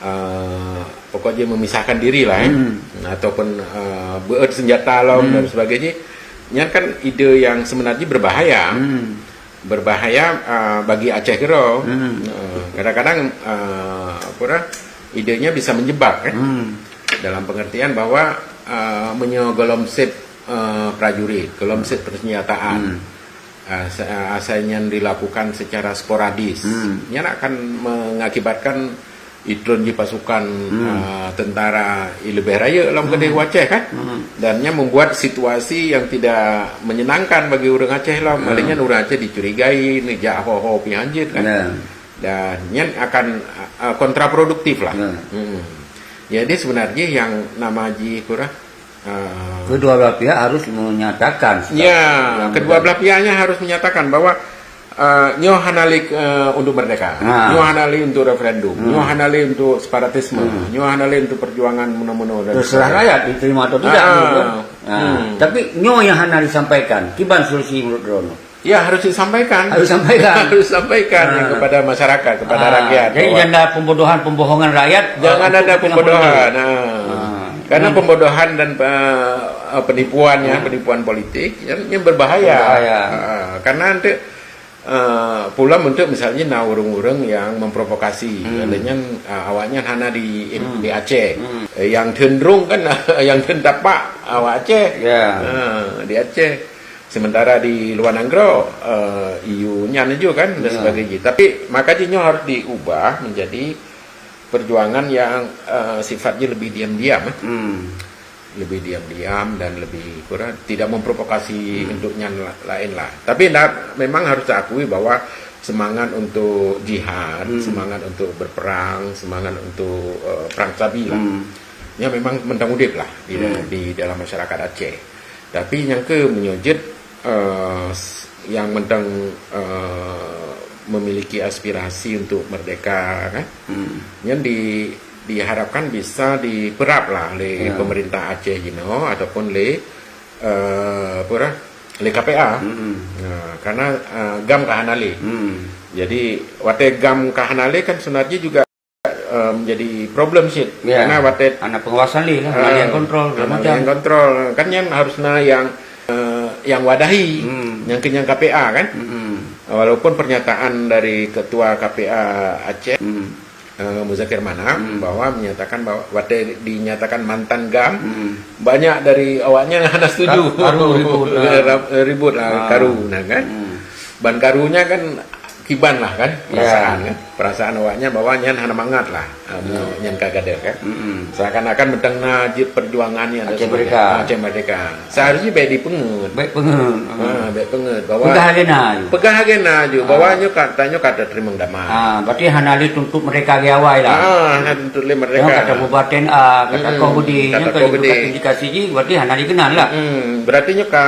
eh, pokoknya memisahkan diri lah, eh. Hmm. Ataupun, eh, beuet senjata lom, hmm, dan sebagainya. Nyan kan ide yang sebenarnya berbahaya. Hmm. Berbahaya, ah, bagi Aceh keudroe. Hmm. Eh, kadang-kadang, ah, apa dah, idenya bisa menjebak, kan? Hmm. Dalam pengertian bahwa, ah, meunyoe gohlom seb, eh, prajurit, gohlom seb persenjataan, hmm, ah, sa-, ah, asai nyan dilakukan secara sporadis, hmm, nyan akan mengakibatkan itron jih pasukan, hmm, ah, tentara i leubeh rayeuk lom keudeh, hmm, u Aceh kan. Hmm. Dan nyan membuat situasi yang tidak menyenangkan bagi ureuëng Aceh lom. Hmm. Malah nyan ureuëng Aceh dicurigai, neujak ho-ho pih hanjeuet kan. Ya. Dan nyan akan, ah, kontraproduktif lah. Ya. Hmm. Jadi sebenarnya yang nama jih kurang Ah. Kedua belah pihak harus menyatakan secara, ya, yang kedua belah pihaknya harus menyatakan bahwa, eh, nyoe hana lé, eh, untuk merdeka, ah, nyoe hana lé untuk referendum, hmm, nyoe hana lé untuk separatisme, hmm, nyoe hana lé untuk perjuangan meunoe-meunoe dan sebagainya. Terserah rakyat diterima atau tidak, ah, gitu kan. Ah. Hmm. Tapi nyoe yang hana disampaikan, kiban solusi menurut droeneuh? Ya, harus disampaikan. Harus sampaikan. Harus sampaikan, ya, ah, kepada masyarakat, kepada, ah, rakyat, jadi bahwa jangan ada pembodohan, pembohongan rakyat, jangan, ah, ada untuk kepentingan pembodohan, politik. Ah. Ah. Karena, hmm, pembodohan dan, eh, penipuan, ya, hmm, penipuan politik, ya, ini berbahaya. Berbahaya. Ah, karena nanti, eh, pula untuk misalnya na ureuëng-ureuëng yang memprovokasi, hmm, lagée nyan, ah, awaknyan hana di, hmm, di Aceh. Hmm. Eh, yang cenderung kan, yang tapak awak Aceh. Ya. Ah, di Aceh. Sementara di luwa nanggroe, eh, E U nyan laju kan, dan, ya, sebagainya. Tapi maka jih nyoe harus diubah menjadi perjuangan yang, eh, sifatnya lebih diam-diam, eh. Hmm. Lebih diam-diam dan lebih kurang tidak memprovokasi, hmm, untuk nyan la-, lain lah. Tapi ndak, memang harus diakui bahwa semangat untuk jihad, hmm, semangat untuk berperang, semangat untuk, eh, perang sabi lah. Hmm. Ya memang mantong udeb lah di, hmm, di dalam masyarakat Aceh. Tapi nyang keu meunyoe jeuet, eh, s-, nyang mantong, eh, memiliki aspirasi untuk merdeka, kan? Hmm. Nyan di, diharapkan bisa dipeurab lah lé, ya, pemerintah Aceh jinoe ataupun lé, eh, apa dah, lé K P A. Hmm. Nah, karena, eh, GAM ka hana lé. Hmm. Jadi, watée GAM ka hana lé kan sebenarnya juga eh, menjadi problem cit. Ya. Karena watée, hana pengawasan lé lah, ah, hana yang kontrol, hana macam yang kontrol. Kan yang harus na yang, eh, yang wadahi, hmm, yang keu nyang K P A kan. Hmm. Walaupun pernyataan dari ketua K P A Aceh, hmm, eh, Muzakir Manaf, hmm, bahwa menyatakan bahwa watée dinyatakan mantan GAM, hmm, banyak dari awaknya hana setuju. Ka-, karu ribut lah. Rab-, ribut lah, ah, karu nah kan. Hmm. Ban karunya kan kiban lah kan, ya, perasaan kan. Perasaan awaknya bahwa nyan hana mangat lah, ah, ya, nyan ka gadeuh kan. Mm-mm. Seakan-akan mantong na jeuet perjuangan nyan Aceh Merdeka. Ah, Aceh Merdeka. Seharusnya baik dipeungeut. Baik peungeut. Ah, baik peungeut bahwa peugah lagée na aju. Peugah lagée na aju, bahwa, ah, nyoe ka, tanyoe ka teurimong damai. Ah, berarti hana lé tuntut merdeka lagée awai lah. Ah, hana tuntut lé merdeka. Nyoe kata bubaten, ah, kata, mm-mm, kau budi, kata nyoe kau budi. Indikasi jih, berarti hana dikenal lah. Mm-mm. Berarti nyoe ka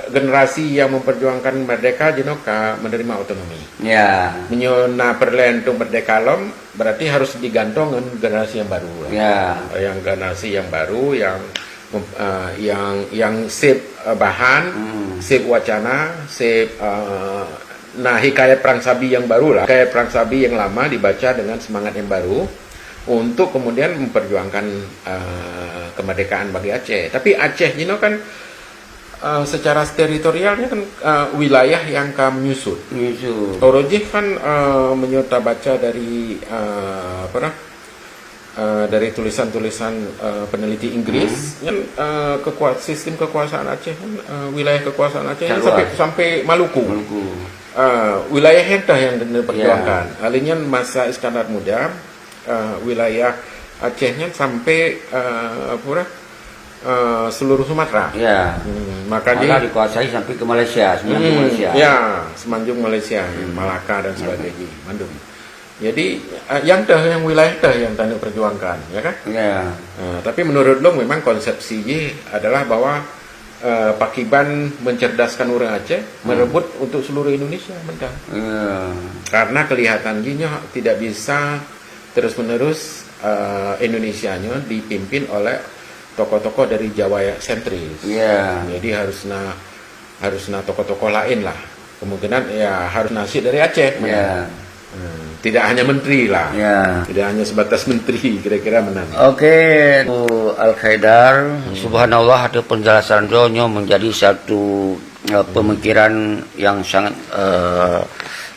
Generasi yang memperjuangkan merdeka jinoe ka menerima otonomi. Ya. Meunyoe na peureulée untuk merdeka lom, berarti harus digantong ngon generasi yang baru lah. Ya. Yang generasi yang baru yang mem- eh, yang yang sip eh, bahan, Hmm. sip wacana, sip eh, na hikayat perang sabi yang baru lah. Hikayat perang sabi yang lama dibaca dengan semangat yang baru untuk kemudian memperjuangkan eh, kemerdekaan bagi Aceh. Tapi Aceh jinoe kan eh, secara teritorialnya kan eh, wilayah yang ka menyusut. Menyusut. Uroe jih kan eh, meunyoe tabaca dari eh, apa dah? Eh, dari tulisan-tulisan eh, peneliti Inggris, kan eh, kekuat sistem kekuasaan Aceh kan eh, wilayah kekuasaan Aceh Sangat sampai luas. Sampai Maluku. Maluku. Eh, wilayah yang dah yang diperjuangkan. Ya. Alenya masa Iskandar Muda, eh, wilayah Aceh nyan sampai eh, apa dah? Eh, seluruh Sumatera. Ya. Hmm, maka Malah dia dikuasai sampai ke Malaysia, semenanjung Hmm, Malaysia. Ya, semenanjung Malaysia, Hmm. Malaka dan sebagainya, mandum. Jadi eh, yang dah yang wilayah dah yang taneuk perjuangkan, ya kan? Ya. Eh, tapi menurut lôn memang konsepsi jih adalah bahwa eh, pakiban mencerdaskan orang Aceh Hmm. merebut untuk seluruh Indonesia mentang. Ya. Karena kelihatan jih nyoe tidak bisa terus-menerus eh, Indonesia nyoe dipimpin oleh tokoh-tokoh dari Jawa sentris. Ya. Jadi harus na harus na tokoh-tokoh lain lah. Kemungkinan ya harus na cit dari Aceh. Ya. Hmm, tidak hanya menteri lah. Ya. Tidak hanya sebatas menteri kira-kira meunan. Okey, Al Khaidar, Hmm. subhanallah, ada penjelasan beliau nyoe menjadi satu eh, pemikiran yang sangat eh,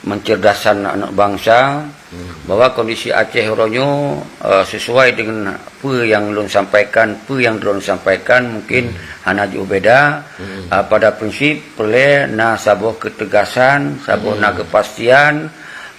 mencerdaskan anak bangsa. Hmm. Bahwa kondisi Aceh uroe nyoe eh, sesuai dengan apa yang lôn sampaikan, apa yang droen sampaikan mungkin Hmm. hana jauh beda. Hmm. Eh, pada prinsip peureulée na saboh ketegasan, saboh na Hmm. kepastian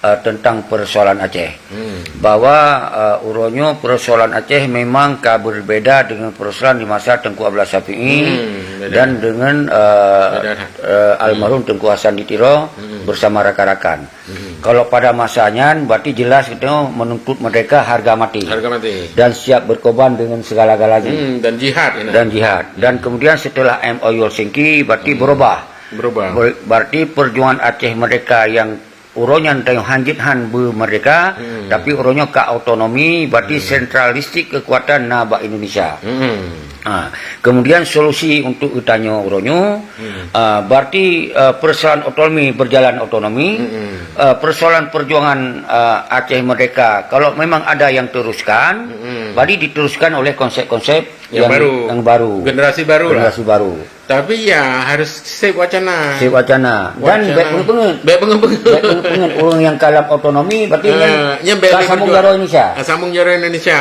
eh, tentang persoalan Aceh. Hmm. Bahwa eh, uroe nyoe persoalan Aceh memang ka berbeda dengan persoalan di masa Tengku Abdullah Syafi'i Hmm, beda. dan dengan eh, Beda dah. eh, almarhum Tengku Hasan di Tiro Hmm. bersama rakan-rakan. Hmm. Kalau pada masa nyan, berarti jelas kita menuntut merdeka harga mati. Harga mati. Dan siap berkorban dengan segala-galanya. Hmm, dan jihad, ya. Dan jihad. Dan kemudian setelah M O U Helsinki, berarti Hmm. berubah. Berubah. Ber- berarti perjuangan Aceh merdeka yang uroe nyan tanyoe hanjeuet han beumerdeka, Hmm. tapi uroe nyoe ka otonomi, berarti Hmm. sentralistik kekuatan na bak Indonesia. Hmm. Ha, kemudian solusi untuk geutanyoe uroe nyoe, Hmm. ah, berarti, ah, persoalan otonomi berjalan otonomi, Hmm. ah, persoalan perjuangan, ah, Aceh Merdeka, kalau memang ada yang teruskan, Hmm. berarti diteruskan oleh konsep-konsep Yang yang, baru. yang baru. Generasi baru lah. Generasi baru. Tapi ya harus sip wacana. Sip wacana. Dan Wacana. bèk peungeut-peungeut. Bèk peungeut-peungeut. Bèk peungeut-peungeut. Ureueng nyang kalap otonomi, berarti Eh, nyan bèk ka lé sambung peungeut. jaroe Indonesia. Ah, sambung jaroe Indonesia.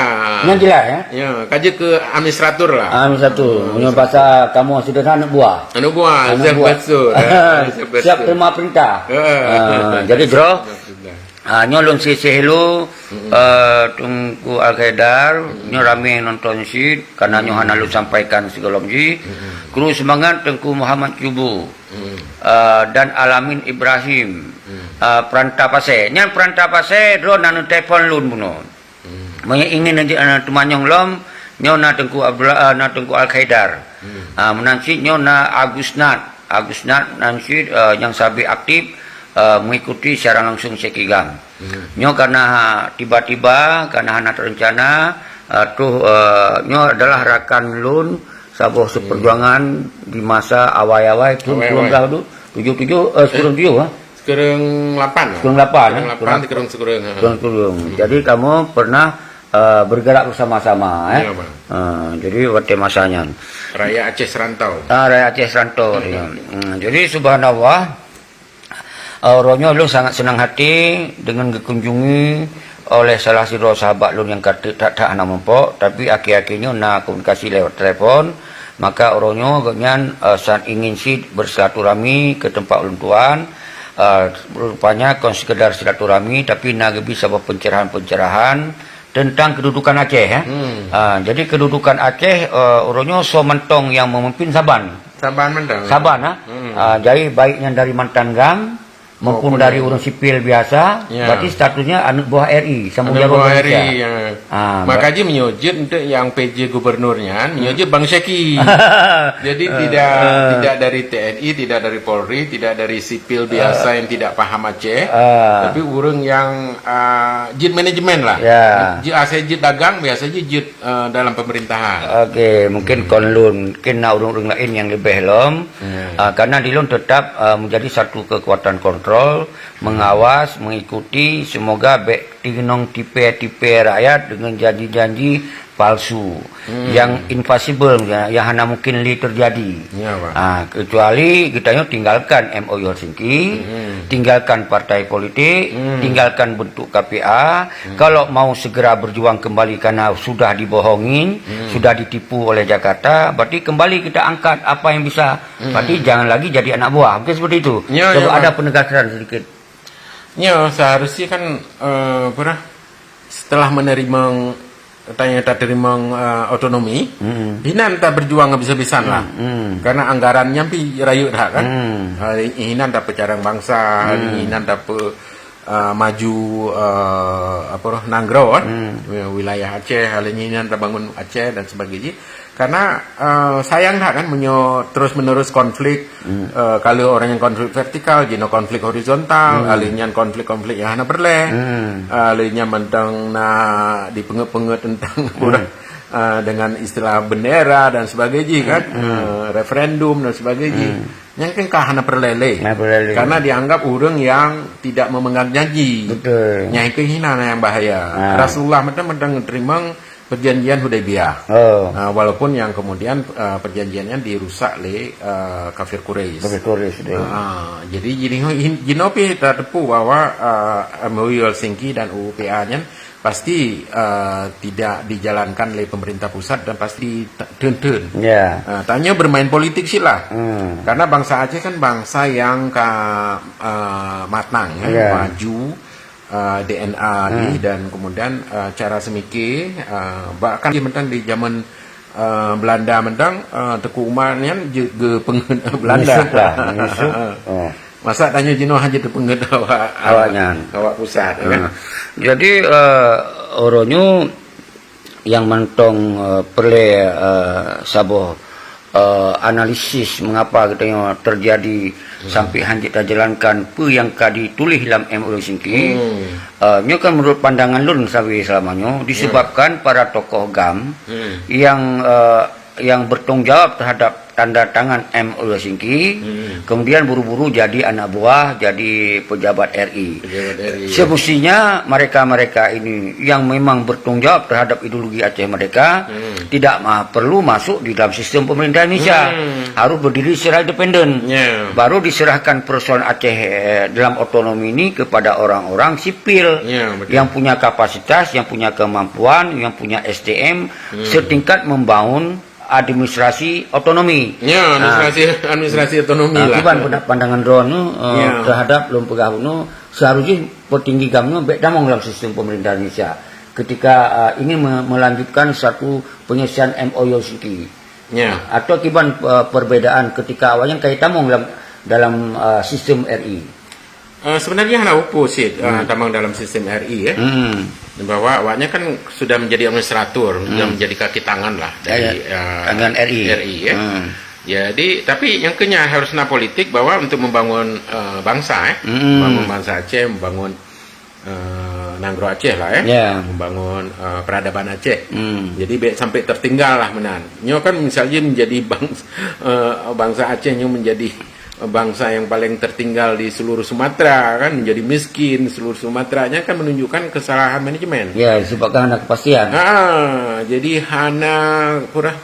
Nyan jelas, ya? Ya, ka jeuet keu administrator lah. Ah, administrator. Ah, Meunyoe administrator. bahasa kamoe sederhana, aneuk buah. Aneuk buah, Aneuk Zef buah. Bansur, ya, Zef Bansur. Siap terima perintah. Ya. Ah, jadi, Zef Bro, terima perintah. Ah, nyoe lôn siseh ilèe, Mm-mm. eh, Teungku Al Khaidar, Mm-mm. nyoe ramé nonton cit, karena nyoe Mm-mm. hana lôn sampaikan sigohlom jih. Mm-mm. Kru seumangat Teungku Muhammad Cubu, Mm-mm. eh, dan Alamin Ibrahim, Mm. eh, Peranta Pasè. Nyan Peranta Pasè, droe na neutelepon lôn bunoe. Mm. Meunyoe ingin, eh, teumanyong lom, nyoe na Teungku Abdullah, eh, na Teungku Al Khaidar. Mm. Ah, meunan cit nyoe na Agusnat. Agusnat nan cit, eh, nyang sabe aktif, eh, mengikuti siaran langsung Sekigang. Hmm. Nyoe karena tiba-tiba, karena hana terencana, eh, troh, eh, nyoe adalah rakan lôn saboh Hmm. seperjuangan di masa awai-awai, tahun Awai-awai. sembilan belas tujuh tujuh, eh, sembilan tujuh, ha? Sekureueng lapan lah. Sekureueng lapan, Sekureueng eh? lapan, Sekureueng sekureueng, ha. sekureueng sekureueng. Hmm. Jadi, kamoe pernah, eh, bergerak bersama-sama, eh? Ya, Bang. Eh, jadi, watèe masa nyan. Rakyat Aceh serantau. Ah, rakyat Aceh serantau, Hmm. ya. Hmm, jadi, subhanallah, eh, uroe nyoe lôn sangat senang hati dengan geukunjungi oleh salah sidroe sahabat lôn nyang ka that-that hana muphom, tapi akhé-akhé nyoe na komunikasi lewat telepon, maka uroe nyoe gobnyan, eh, san ingin cit bersilaturahmi ke tempat ulôn tuan, eh, rupanya kon sekedar silaturahmi, tapi na geubri saboh pencerahan-pencerahan tentang kedudukan Aceh, ya. Hmm. Ah, jadi kedudukan Aceh, eh, uroe nyoe soe mantong nyang memimpin Saban. Saban mantong. Saban, ha? Hmm. Ah, jadi baik nyang dari mantan GAM, maupun dari ureuëng sipil biasa, ya, berarti statusnya aneuk buah R I, sama jaroe Indonesia. Ya. Ah, maka jih meunyoe jeuet untuk yang P J gubernur nyan, meunyoe jeuet Bang Syaki. Jadi tidak, tidak dari T N I, tidak dari Polri, tidak dari sipil biasa yang tidak paham Aceh, tapi ureuëng yang, ah, jeuet manajemen lah. Ya. Jeuet asai jeuet dagang, biasa jih jeuet, eh, dalam pemerintahan. Oke, mungkin kon lôn, mungkin na ureuëng-ureuëng lain yang lebih lom. Ya. Ah, karena di lôn tetap, ah, menjadi satu kekuatan kontrol, mengawas, mengikuti, semoga bek tinong tipe-tipe rakyat dengan janji-janji palsu, yang impossible, ya, yang hana mungkin lé terjadi. Ya, Pak. Ah, kecuali kita nyoe tinggalkan M O U Helsinki, tinggalkan partai politik, tinggalkan bentuk K P A. Kalau mau segera berjuang kembali karena sudah dibohongin, sudah ditipu oleh Jakarta, berarti kembali kita angkat apa yang bisa. Berarti jangan lagi jadi anak buah. Mungkin seperti itu. Ya, ya, ada penegasan sedikit. Ya, seharusnya kan, eh, apa dah, setelah menerima, tanya tak terima, eh, otonomi, hinan tak berjuang habis-habisan lah. Karena anggarannya pi rayeuk dah kan. Eh, hinan tak pecarang bangsa, hinan tak pe, eh, maju, eh, apa dah, nanggroe kan. Wilayah Aceh, hal ini hinan tak bangun Aceh dan sebagainya. Karena, eh, sayang dah kan, meunyoe terus-menerus konflik, eh, kalau orang yang konflik vertikal, jinoe konflik horizontal, alih nyan konflik-konflik yang hana perleh, alih nyan mantong na dipeungeut-peungeut tentang, eh, dengan istilah bendera dan sebagainya kan, eh, referendum dan sebagainya. Yang kan ka hana perleh lé. Hana perleh lé. Karena dianggap orang yang tidak memegang janji. Betul. Yang itu hina yang bahaya. Rasulullah mantong-mantong terima perjanjian Hudaybiyah. Oh. Ah, walaupun yang kemudian, ah, perjanjiannya dirusak oleh, ah, kafir Quraisy. Kafir Quraisy, betul. Ah, jadi jinoe, jinoe pih tateupeue bahwa, ah, M O U Helsinki dan U U P A nyan pasti, ah, tidak dijalankan oleh pemerintah pusat dan pasti teun-teun. Ya. Ah, tanyoe bermain politik sih lah. Karena bangsa Aceh kan bangsa yang ka, ah, matang, ya, maju, eh, D N A jih dan kemudian, eh, cara semikir, eh, bahkan di mentang di zaman, eh, Belanda mentang, eh, Teuku Umar nyan je geupeungeut Belanda. Menyusup lah, menyusup. Oh. Masa tanyoe jinoe hana teupeungeut awak, awak pusat, kan? Jadi, eh, uroe nyoe nyang mantong, eh, perleh, eh, saboh, eh, analisis mengapa geutanyoe terjadi sampai hanjeuet tajalankan peue nyang ka dituléh lam M O U Helsinki. Eh, nyoe kan menurut pandangan lôn sabe selama nyoe disebabkan para tokoh GAM yang, eh, yang bertanggung jawab terhadap tanda tangan M O U Helsinki, kemudian buru-buru jadi anak buah, jadi pejabat R I. Pejabat R I, ya. Semestinya mereka-mereka ini yang memang bertanggung jawab terhadap ideologi Aceh Merdeka tidak ma-, perlu masuk di dalam sistem pemerintahan Indonesia. Harus berdiri secara independen. Ya. Baru diserahkan persoalan Aceh, eh, dalam otonomi ini kepada orang-orang sipil yang punya kapasitas, yang punya kemampuan, yang punya S D M setingkat membangun administrasi otonomi. Ya, administrasi, administrasi otonomi lah. Kiban panda-, pandangan droeneuh, eh, terhadap lôn peugah bunoe, seharusnya petinggi GAM nyoe bèk tamong dalam sistem pemerintahan Indonesia ketika, eh, ingin me-, melanjutkan satu penyelesaian M O U Helsinki. Ya. Atau kiban, eh, perbedaan ketika awaknyan ka tamong dalam, dalam, eh, sistem R I. Eh, sebenarnya hana upo cit, eh, tamong dalam sistem R I, ya. Bahwa awaknya kan sudah menjadi administrator, sudah menjadi kaki tangan lah dari, eh, tangan R I. R I, ya. Jadi, tapi nyang keuh nyan harus na politik bahwa untuk membangun, eh, bangsa, eh. Membangun bangsa Aceh, membangun, eh, nanggroe Aceh lah, eh. Ya. Membangun, eh, peradaban Aceh. Jadi, bèk sampai tertinggal lah meunan. Nyoe kan misalnya menjadi bangs-, eh, bangsa Aceh nyoe menjadi bangsa yang paling tertinggal di seluruh Sumatera, kan, menjadi miskin seluruh Sumatera, nyan kan menunjukkan kesalahan manajemen. Ya, disebabkan hana kepastian. Ha, jadi hana, apa dah,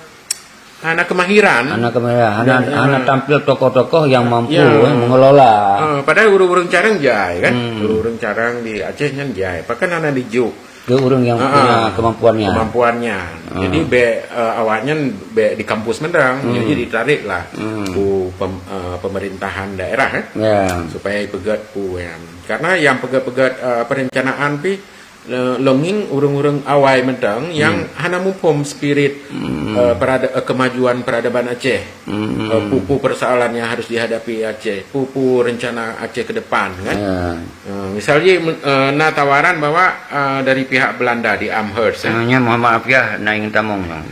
hana kemahiran. Hana kemahiran, hana, hana tampil tokoh-tokoh yang mampu, eh, mengelola. Ha, padahal ureueng-ureueng carang jai, kan? Ureueng-ureueng carang di Aceh nyan jai. Bahkan hana dijok. Keu ureueng nyang punya kemampuan nyan. Kemampuan nyan. Jadi, bèk, eh, awaknyan bèk di kampus mantong, jadi ditarik lah ku pem-, eh, pemerintahan daerah, eh, supaya peugöt ku nyan. Karena nyang peugöt-peugöt, eh, perencanaan pih, eh, longing ureueng-ureueng awai mantong nyang hana muphom spirit eh, perada- eh, kemajuan peradaban Aceh. Hmm. Eh, peue-peue persoalan yang harus dihadapi Aceh, peue-peue rencana Aceh ke depan, kan? Ya. Eh, misalnya, eh, na tawaran bahwa, eh, dari pihak Belanda di Amherst, eh. Ah, nyan Muhammad Afiah na ingin tamong nyoe.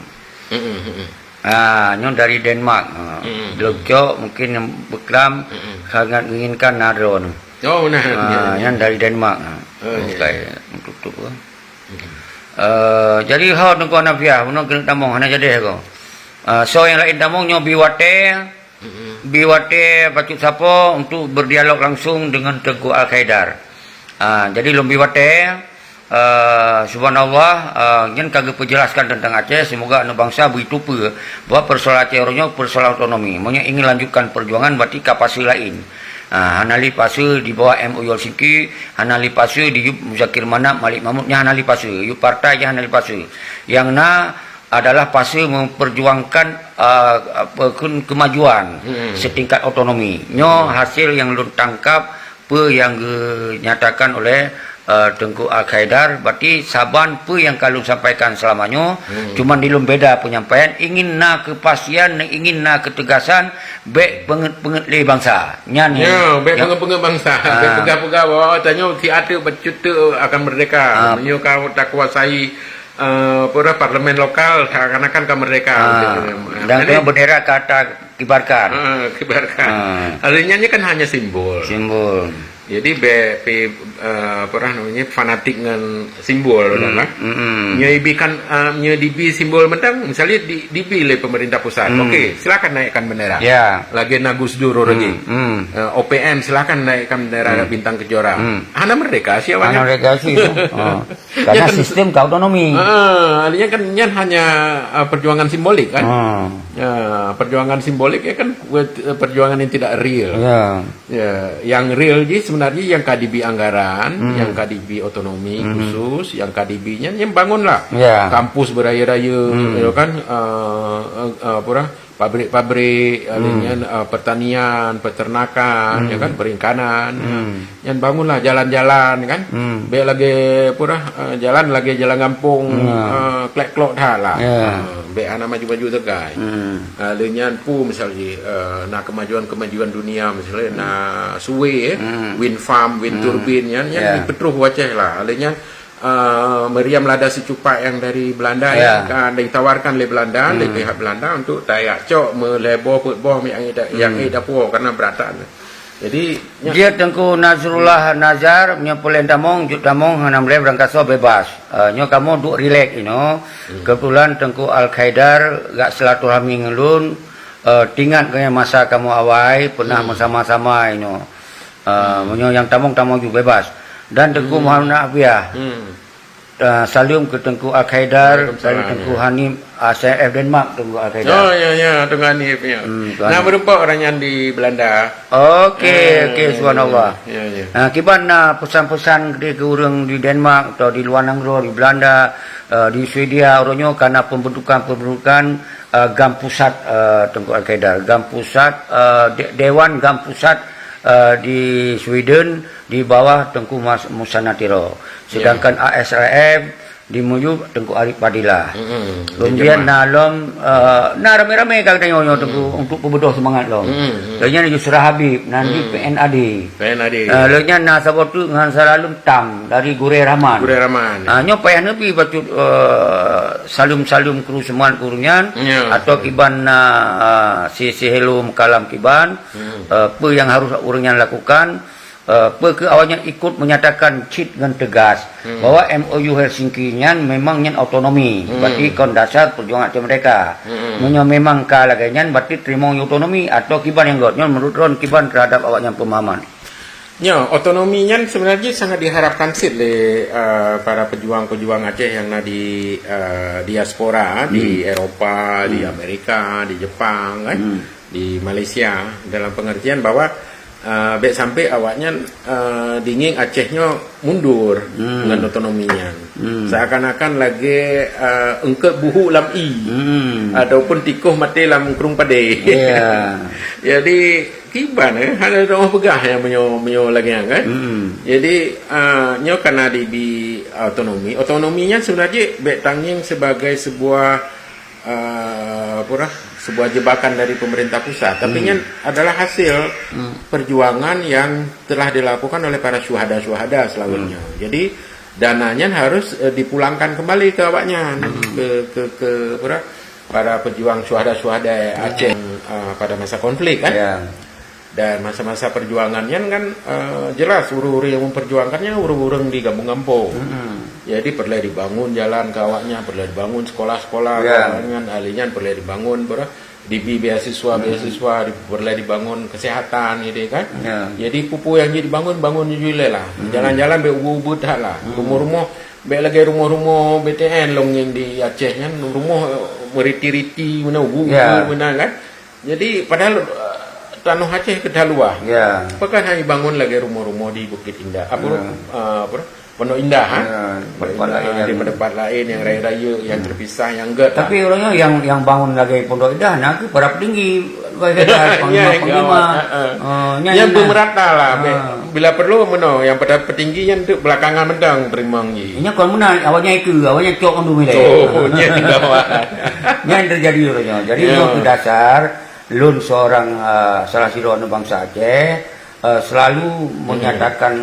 Mm-mm, mm-mm. Ah, nyoe dari Denmark. Ah, Mm-mm. Leucok mungkin nyang beuklam Mm-mm. sangat menginginkan na droe nyoe. Oh, nah, Ah, ya, ya. Nyan dari Denmark. Ah. Oh, ya. Bukai untuk tu. Mm-mm. Eh, jadi ho Teungku Hanafiah, bunoe keuneuk tamong hana jadi ko. Eh, soe nyang laén tamong nyoe bi watèe, Mm-mm. bi watèe bacut sapo untuk berdialog langsung dengan Teungku Al-Khaidar. Ah, jadi lôn bi watèe, eh, subhanallah, eh, nyan ka geupeujelaskan tentang Aceh, semoga aneuk bangsa beuteupeue bahwa persoalan Aceh uroe nyoe persoalan otonomi. Meunyoe ingin lanjutkan perjuangan, berarti ka fase laén. Ah, hana lé fase di bawah M O U Helsinki, hana lé fase di Yup Muzakir Manaf, Malik Mahmud, nyan hana lé fase. Yup partai nyan hana lé fase. Nyang na adalah fase memperjuangkan, ah, apa, kun-, kemajuan Hmm. setingkat otonomi. Nyoe hasil nyang lôn tangkap, peue nyang geunyatakan oleh, eh, Teungku Al-Khaidar. Berarti saban peue nyang ka lôn sampaikan selama nyoe, Hmm. cuman di lôn beda penyampaian, ingin na kepastian, ingin na ketegasan, bèk peungeut-peungeut lé bangsa. Nyan Ya, bèk nyang peungeut-peungeut bangsa. Ah. Bèk peugah-peugah bahwa tanyoe siat teuk bacut teuk akan merdeka. Ah. Meunyoe ka takuasai, eh, apa dah, parlemen lokal, seakan-akan ka merdeka. Ah. Dan Jadi, kena bendera ka takibarkan. Ah, kibarkan. Ah. Artinya, ini kan hanya simbol. Simbol. Jadi, bèk pi, eh, apa dah namanya, fanatik ngon simbol Hmm, dah lah. hmm, hmm. Nyoe ibi kan, eh, nyoe dibi simbol mantong, misalnya di, dibi lé pemerintah pusat. Hmm. Okey, silakan naikkan bendera. Ya. Lagèe na Gus Dur uroe Hmm, nyoe. hmm. Eh, O P M silakan naikkan bendera Hmm. bintang kejora. Hmm. Hana merdeka siapa Hana kan? merdeka sih itu. Oh. Karena Ya kan? sistem ka otonomi. Ah, artinya kan nyan hanya, eh, perjuangan simbolik kan? Ah. Ya, perjuangan simbolik ya kan buat, eh, perjuangan yang tidak real. Ya. Ya, yang real ji sebenarnya yang ka dibi anggaran, Hmm. yang ka dibi otonomi Hmm. khusus, yang ka dibi nyan, nyan bangunlah. Ya. Kampus beraya-raya, Hmm. ya kan, eh, eh, eh, apa dah, pabrik-pabrik, Hmm. artinya, eh, pertanian, peternakan, Hmm. ya kan, perikanan. Hmm. Nyan bangunlah jalan-jalan kan. Hmm. Bèk lagèe apa dah, eh, jalan lagèe jalan gampông, Ya. eh, klek-klok that lah. Ya. Eh, bèk hana maju-maju sagai. Hmm. Ah, lé nyan peue misal jih, eh, na kemajuan-kemajuan dunia, misalnya na suwe, eh, Hmm. wind farm, wind Hmm. turbine, nyan, nyan Ya. dipeutroh u Aceh lah. Lé nyan, eh, meriam lada sicupak yang dari Belanda, Ya. yang ka ditawarkan lé Belanda, lé Hmm. pihak Belanda untuk tajak cok meulhèe boh peuet boh nyang ék da-, nyang Hmm. ék dapoe karena beuratan. Jadi, nyan Jeuet Teungku Nasrullah Nazar, nyoe peureulèe tamong, jeuet tamong, hana meulhèe beurangkasoe bebas. Eh, nyoe kamoe duek rilek inoe. Hmm. Kebetulan Teungku Al-Khaidar geujak silaturahmi ngon lôn, eh, teuingat keu masa kamoe awai pernah Hmm. bersama-sama inoe. Eh, Hmm. meunyoe nyang tamong, tamong ju bebas. Dan Teungku Hmm. Muhammad Afiah. Hmm. Eh, saleuem keu Teungku Al-Khaidar, Waalaikumsalam, dari Teungku ya. Hanif, A C F Denmark, Teungku Al-Khaidar. Oh, ya, ya, Teungku Hanif, ya. Hmm, Teungku Nah, Hanif. meureumpok ureueng nyan di Belanda. Okey, Eh, okey, ya, subhanallah. ya, ya. Ah, kiban na peusan-peusan di keu ureueng di Denmark atau di luwa nanggroe, di Belanda, eh, di Swedia, uroe nyoe ka na pembentukan-pembentukan, eh, GAM Pusat, eh, Teungku Al-Khaidar. GAM Pusat, eh, de-, Dewan GAM Pusat, eh, di Sweden di bawah Teungku Mas-, Musa Natiro. Ya. Sedangkan A S R F di Muyup Teungku Arif Fadilah. Mm-mm. Kemudian Di Jemaah. na lom, eh, na ramé-ramé ka geutanyoe nyoe Teungku Mm. untuk peubeudôh seumangat lom. Mm-mm. Lheueh nyan Yusra Habib, nan di Mm. P N A D. P N A D. Eh, lheueh nyan na saboh teuk ngon Saralum Tam dari Gurèe Rahman. Gurèe Rahman. Ah, nyoe payah neubi bacut, eh, saleuem-saleuem keu seumangat keu ureueng nyan Ya. atau kiban na, eh, si, si hello meukalam kiban, Mm. eh, peue nyang harôh ureueng nyan lakukan, Eh, peu kheueh awaknyan ikot menyatakan cit ngon teugas Hmm. bahwa M O U Helsinki nyan memang nyan otonomi, Hmm. berarti kon dasar perjuangan Aceh Merdeka. Hmm. Meunyoe memang ka lagèe nyan, berarti teurimong otonomi atau kiban nyang göt. Nyoe menurut droen kiban terhadap awaknyan pemahaman. Nyoe, otonomi nyan sebenarnya sangat diharapkan cit lé, eh, para pejuang-pejuang Aceh yang na di, eh, diaspora, di Hmm. Eropa, di Hmm. Amerika, di Jepang, kan? Hmm. Di Malaysia, dalam pengertian bahwa, eh, bèk sampai awaknyan, eh, dingieng Aceh nyoe mundur Hmm. ngon otonomi nyan. Hmm. Seakan-akan lagèe, eh, eungkôt buhu lam ie. Hmm. Ataupun tikoh maté lam krueng padé. Ya. Jadi, kiban, eh, hana teungoh peugah nyang meunyoe, meunyoe lagèe nyan, kan? Hmm. Jadi, eh, nyoe ka na dibi otonomi. Otonomi nyan sebenarnya bèk tangieng sebagai sebuah eh, apa dah, sebuah jebakan dari pemerintah pusat, tapi nyan adalah hasil perjuangan yang telah dilakukan oleh para syuhada-syuhada selawatnya. Jadi dana nyan harus, eh, dipulangkan kembali ke awaknyan, ke ke ke apa dah, para pejuang syuhada-syuhada Aceh, eh, pada masa konflik, kan. Ya. Dan masa-masa perjuangan nyan kan, eh, jelas ureuëng-ureuëng yang memperjuangkannya ureuëng-ureuëng di gampông-gampông. Jadi peureulée dibangun jalan keu awaknyan, peureulée dibangun sekolah-sekolah keu awaknyan, ahli nyan peureulée dibangun, peureulée dibi beasiswa-beasiswa, di peureulée dibangun kesehatan gitu kan. Ya. Jadi peue-peue nyang jeuet dibangun, bangun ju ilée lah. Jalan-jalan bék ubeut-ubeut that lah. Rumoh-rumoh bék lagée rumoh-rumoh B T N lôn ngieng di Aceh nyan, rumoh, eh, meriti-riti meunan, ubeut-ubeut meunan kan. Jadi padahal, eh, tanoh Aceh keudeh luwah. Ya. Pakon hana jibangun lagée rumoh-rumoh di Bukit Indah, apa, eh, apa, Pondok Indah, ha? Ya, di tempat laén yang raya-raya, yang terpisah, yang gét lah. Tapi ureuëng nyoe yang, yang bangun lagée Pondok Indah na kheueh para petinggi, panglima-panglima. Heeh. Nyan beumerata lah. Bila perlu meunoe, yang pada petinggi nyan tu belakangan mantong teurimong ji. Nyan kon meunan, awaknyan ikeu, awaknyan cok mandum ilée. Oh, nyan dah. Nyan terjadi ureuëng nyoe. Jadi nyoe keu dasar lôn seorang, ah, salah sidroe aneuk bansa Aceh, eh, selalu menyatakan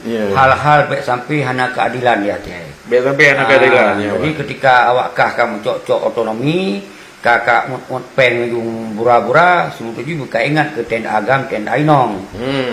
hal-hal bék sampai hana keadilan di Aceh. Bék sampai hana keadilan, ya, jadi ketika awak kah ka meucok-cok otonomi, ka, ka ngut-ngut péng ujong bura-bura, seumeutuju beuka ingat keu T N A GAM, T N A inong.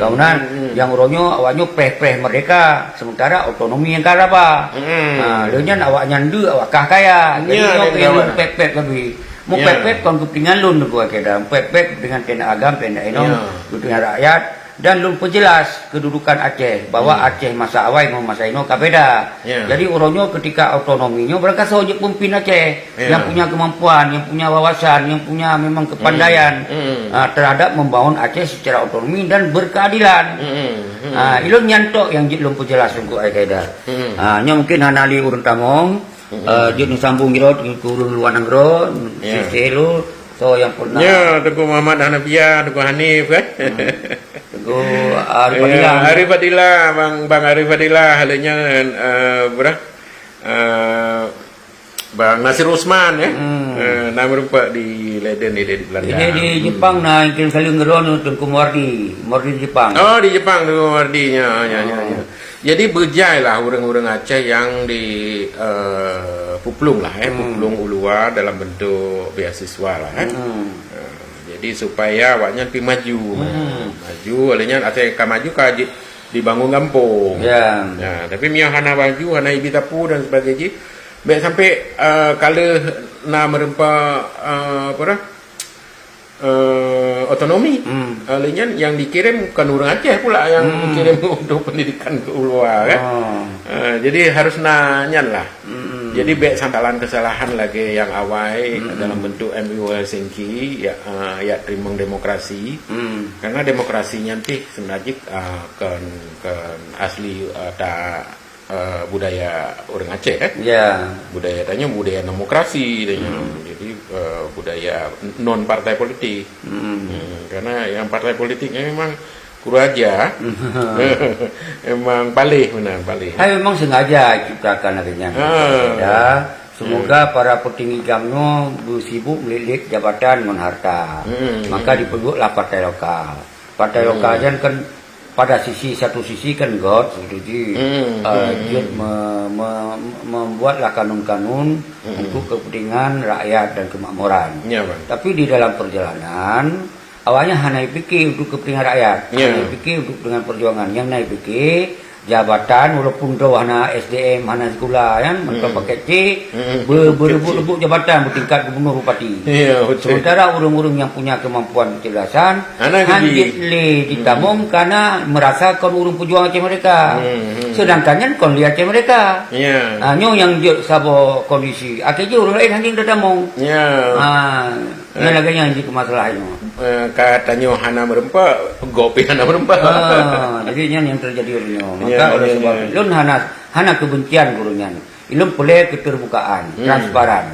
Kamunan, nyang uroe nyoe awak nyoe péh-péh merdeka, sementara otonomi nyang ka raba. Ha, lheueh nyan awak nyan deuk, awak kah kaya. Jadi nyoe keu lôn pép-pép sabe. Meupép-pép kon keupeuntengan lôn, Teungku Akida. Meupép-pép keupeuntengan T N A GAM, T N A inong, keupeuntengan rakyat. Dan lôn peujeulaih keududukan Aceh, bahwa Aceh masa awai ngon masa inoe ka beda. Jadi uroe nyoe ketika otonomi nyoe barangkasoe jeuet peumimpin Aceh nyang punya keumampuan, nyang punya wawasan, nyang punya memang keupandaian, ah, terhadap membangun Aceh secara otonomi dan berkeadilan. Ah, ilôn nyan tok nyang jeuet lôn peujeulaih Teungku Akida. Ah, nyoe mungkin hana lé ureuëng tamong. Eh, jeuet neusambong jroh keu ureuëng luwa nanggroe, sisi lu, so nyang pernah. Ya, Teungku Muhammad Hanafiah, Teungku Hanif, kan? Teungku Arif Fadilah. Arif Fadilah, Bang, Bang Arif Fadilah, lheueh nyan, eh, berah, eh, Bang Nasir Usman, ya. Eh, na meureumpok di Leiden, di, di Belanda. Ini di Jepang na ingkén saleueng droeneuh Teungku Muwardi, Muwardi di Jepang. Oh, di Jepang Teungku Muwardi, ya, ya, ya, ya. Jadi beujai lah ureuëng-ureuëng Aceh nyang di, eh, peuplong lah, eh, peuplong u luwa dalam bentuk beasiswa lah, eh. Eh, jadi supaya awaknyan pi maju, maju, oleh nyan asai ka maju ka ji-, dibangun gampông. Ya. Nah, tapi meunyoe hana maju, hana ibi sapeue dan sebagainya, bék sampai, eh, ka lheueh na meureumpok, eh, apa dah? Eh, otonomi. Ah, lheueh nyan nyang dikirim kon ureuëng Aceh pula nyang dikirim untuk pendidikan ke luwa, kan? Ah, jadi harus na nyan lah. Jadi bék sampai kesalahan lagée nyang awai dalam bentuk M U Helsinki, ya, ah, ya teurimong demokrasi. Karena demokrasi nyan pih sebenarnya, ah, kon, kon asli, ah, ta eh, budaya ureuëng Aceh, eh. Ya. Budaya tanyoe budaya demokrasi tanyoe. Jadi, eh, budaya non partai politik. Hmm, karena yang partai politik ni memang kuraja. Memang paléh benar, paléh. Hai memang sengaja ciptakan lagée nyan. Ah. Ya. Semoga para petinggi GAM nyoe beusibuk melilit jabatan ngon harta. Maka dipeugoklah partai lokal. Partai lokal nyan kan pada sisi, satu sisi kan gét, setuju. Eh, jeuet me-, me-, membuatlah kanun-kanun untuk kepentingan rakyat dan kemakmuran. Ya, Bang. Tapi di dalam perjalanan, awaknyan hana pikir untuk kepentingan rakyat, hana pikir untuk kepentingan perjuangan. Nyang na pikir jabatan, walaupun droe hana S D M, hana sikula, kan, mantong paket C, be-, berebut-rebut jabatan bertingkat gubernur, bupati. Ya, betul. Sementara ureuëng-ureuëng nyang punya kemampuan kecerdasan, hana jeuet lé jitamong karena merasa kon ureuëng pejuang Aceh Merdeka. Sedangkan nyan kon lé Aceh Merdeka. Ya. Ha, nyoe nyang jeuet saboh kondisi. Akhé jih ureuëng laén hana jitamong. Ya. Ha, nyan lagée nyan jih keumasalahan nyoe. Eh, ka tanyoe hana meureumpok, gob pih hana meureumpok. Ha, jadi nyan nyang terjadi ureuëng nyoe. Maka oleh sebab lôn hana, hana kebencian keu ureuëng nyan. Ilôn peureulée keterbukaan, transparan.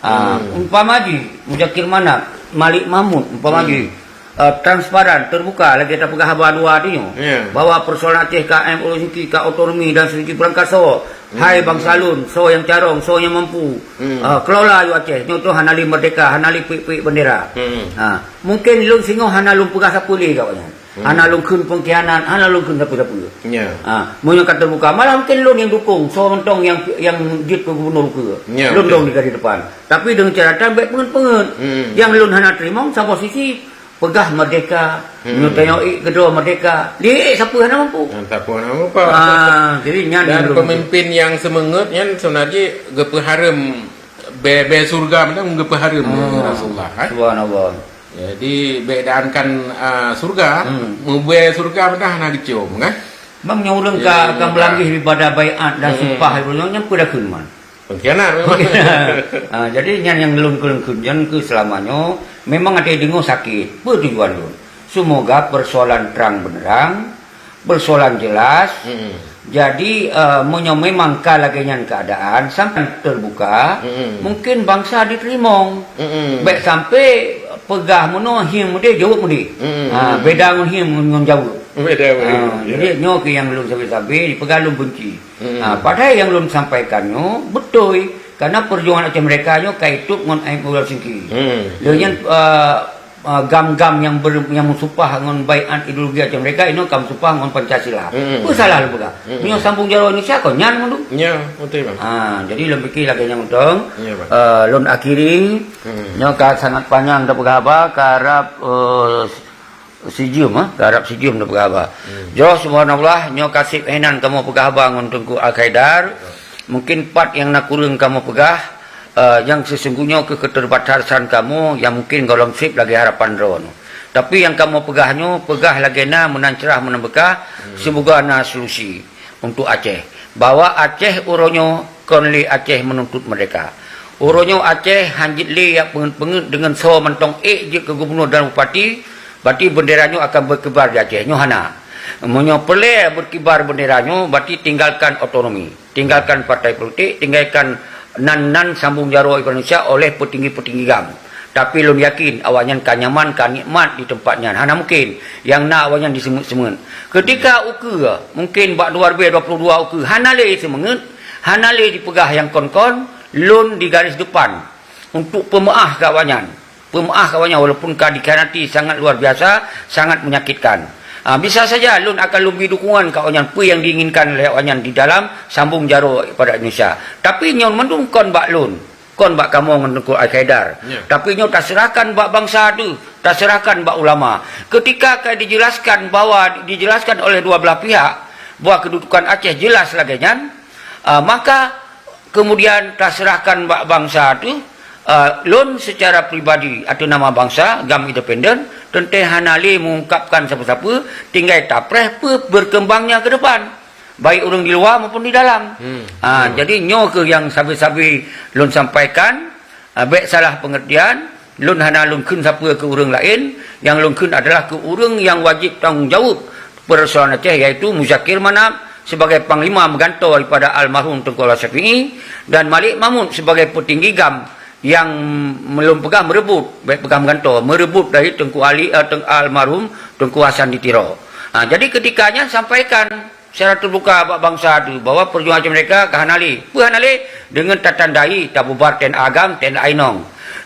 Ah, umpama jih, Muzakir Manaf, Malik Mahmud, umpama jih, eh, transparan, terbuka lagèe tapeugah haba dua tu nyoe. Ya. Bahwa persoalan Aceh ka M O C K, ka otonomi dan seterusnya berangkat soe. Hai bangsa lôn, soe nyang carông, soe nyang mampu. Eh, kelola yue Aceh, nyoe tu hana lé merdeka, hana lé pik-pik bendera. Ha, mungkin lôn singoh hana lôn peugah sapeue lé ka awaknyan. Hana lôn kheun pengkhianat, hana lôn kheun sapeue-sapeue. Ya. Ha, meunyoe ka terbuka, malah mungkin lôn nyang dukung, soe mantong nyang, nyang jeuet keu gubernur ukeue. Ya, lôn betul. Dong di garis depan. Tapi deungon catatan bèk peungeut-peungeut. Nyang lôn hana teurimong, saboh sisi peugah merdeka, nyoe tanyoe ék keudroe merdeka. Di ék sapeue hana mampu. Hana sapeue hana mampu. Ah, jadi nyan. Dan lôn pemimpin nyang seumeungeut nyan sebenarnya geupeuhareuem bèe, bèe syurga mantong geupeuhareuem lé Rasulullah, kan? Subhanallah. Jadi, bèk dankan, ah, syurga, meubèe syurga mantong hana geucium, kan? Bang, nyoe ureueng ka, ka meulangkah daripada baiat dan sumpah, ureueng nyan peue dakheun man. Pengkhianat memang. Ah, jadi nyan nyang lôn kheun, nyan keuh seulama nyoe memang até deungoe sakét. Peue tujuan lôn? Semoga persoalan terang benderang, persoalan jelas. Jadi, eh, meunyoe memang ka lagèe nyan keuadaan, sampai terbuka, mungkin bansa diteurimong. Bèk sampai peugah meunoe, hiem meudeh, jaweueb meudeh. Ha, beda ngon hiem ngon, ngon jaweueb. Beda, beda. Ha, jadi nyoe keuh nyang lôn sabe-sabe, dipeugah lôn benci. Ha, padahai nyang lôn sampaikan nyoe beutôi, karena perjuangan Aceh Merdeka nyoe ka itôp ngon M O C K. Lheueh nyan, eh, eh, GAM-GAM nyang ber-, nyang meusumpah ngon baiat ideologi Aceh Merdeka, inoe ka meusumpah ngon Pancasila. Peue salah lôn peugah? Meunyoe sambong jaroe Indonesia, kon nyan mandum. Ya, beutôi, Bang. Ha, jadi lôn pike lagèe nyan mantong. Ya, Bang. Eh, lôn akhiri. Nyoe ka sangat panyang tapeugah haba, karab, eh, sijeuem, eh, karab sijeuem tapeugah haba. Jroh, subhanallah, nyoe ka sép hinan kamoe peugah haba ngon Teungku Al-Khaidar. Mungkin pat nyang na kureueng kamoe peugah, eh, nyang sesungguhnya keu keterbatasan kamoe nyang mungkin gohlom sép lagèe harapan droeneuh. Tapi nyang kamoe peugah nyoe, peugah lagèe na meunan crah meunan beukah, seumoga na solusi untuk Aceh. Bahwa Aceh uroe nyoe kon lé Aceh meununtut merdeka. Uroe nyoe Aceh hanjeuet lé jak peungeut-peungeut deungon soe mantong ék jeuet keu gubernur dan bupati, berarti bendera nyoe akan berkibar di Aceh. Nyoe hana. Meunyoe peureulèe berkibar bendera nyoe, berarti tinggalkan otonomi. Tinggalkan partai politik, tinggalkan nan-nan sambong jaroe Indonesia oleh petinggi-petinggi GAM. Tapi lôn yakin awaknyan ka nyaman, ka nikmat di teumpat nyan. Hana mungkin nyang na awaknyan diseumeut-seumeut. Ketika ukeue, mungkin bak dua ribu dua puluh dua ukeue, hana lé seumeungeut, hana lé jipeugah nyang kon-kon, lôn di garis depan untuk peumeu'ah keu awaknyan. Peumeu'ah keu awaknyan walaupun ka dikhianati sangat luar biasa, sangat menyakitkan. Ah, bisa saja lôn akan lôn bri dukungan keu awaknyan peue nyang diinginkan lé awaknyan di dalam sambong jaroe pada Indonesia. Tapi nyoe mandum kon bak lôn, kon bak kamoe ngon Teungku Al-Khaidar. Ya. Tapi nyoe taseurahkan bak bansa teuh, taseurahkan bak ulama. Ketika ka dijelaskan bahwa, dijelaskan oleh dua belah pihak bahwa kedudukan Aceh jelas lagèe nyan, ah, maka kemudian taseurahkan bak bansa teuh, eh, lôn secara pribadi atau nama bansa, GAM Independen, teuntèe hana lé mengungkapkan sapeue-sapeue, tinggai tapreh peue berkembangnya ke depan, baik ureueng di luwa maupun di dalam. Ah, jadi nyoe keuh nyang sabe-sabe lôn sampaikan, ah, bèk salah pengertian, lôn hana lôn kheun sapeue keu ureueng laén, nyang lôn kheun adalah keu ureueng nyang wajéb tanggong jaweueb persoalan Aceh, yaitu Muzakir Manaf sebagai panglima meugantoe daripada almarhum Teungku Ahmad Syafi'i dan Malik Mahmud sebagai petinggi GAM nyang lôn peugah meureubot, bèk peugah meugantoe, meureubot dari Teungku Ali, eh, Teung-, almarhum Teungku Hasan di Tiro. Ha, jadi ketika nyan sampaikan secara terbuka bak bansa teuh bahwa perjuangan Aceh Merdeka ka hana lé. Peue hana lé? Deungon tatandai tabubar TNA GAM, TNA inong.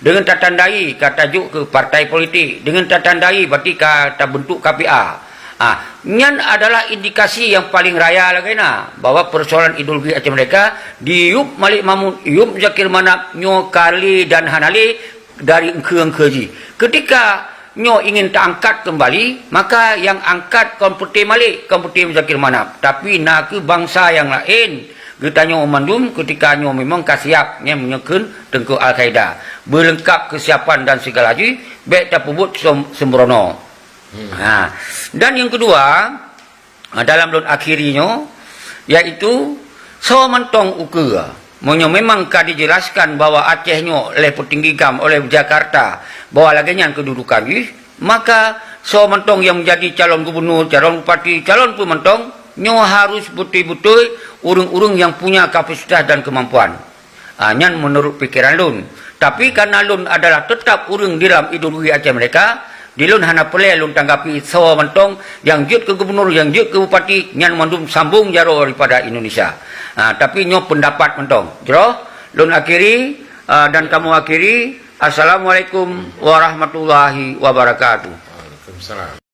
Deungon tatandai ka tajok keu partai politik. Deungon tatandai berarti ka tabentuk K P A. Ah, nyan adalah indikasi nyang paleng raya lagèe na bahwa persoalan ideologi Aceh Merdeka diyueb Malik Mahmud, yub Muzakir Manaf nyoe ka lé dan hana lé dari engkeue-engkeue jih. Ketika nyoe ingin taangkat keumbali, maka nyang angkat kon peuté Malik, kon peuté Muzakir Manaf, tapi na keuh bansa nyang laén. Geutanyoe mandum ketika nyoe memang ka siap, nyan meunyoe kheun Teungku Al-Khaidar. Beuleungkap keusiapan dan sigala jih, bèk tapeubuet som-, seumbrono. Ha. Dan nyang keudua, ha, dalam lôn akhiri nyoe, yaitu soe mantong ukeue. Meunyoe memang ka dijelaskan bahwa Aceh nyoe oleh peutinggi GAM, oleh Jakarta, bahwa lagèe nyan kedudukan jih, maka soe mantong nyang menjadi calon gubernur, calon bupati, calon peue mantong, nyoe harus beutôi-beutôi ureueng-ureueng nyang punya kapasitas dan kemampuan. Ah, nyan meunurot pikeran lôn. Tapi kareuna lôn adalah teutap ureueng di dalam ideologi Aceh Merdeka, Di lôn hana peureulée lôn tanggapi soe mantong, nyang jeuet keu gubunur, nyang jeuet keu bupati, nyan mandum sambong jaroe daripada Indonesia. Ha, tapi nyoe peundapat mantong. Jroh, lôn akhiri, ha, dan kamoe akhiri. Assalamualaikum warahmatullahi wabarakatuh. Waalaikumsalam.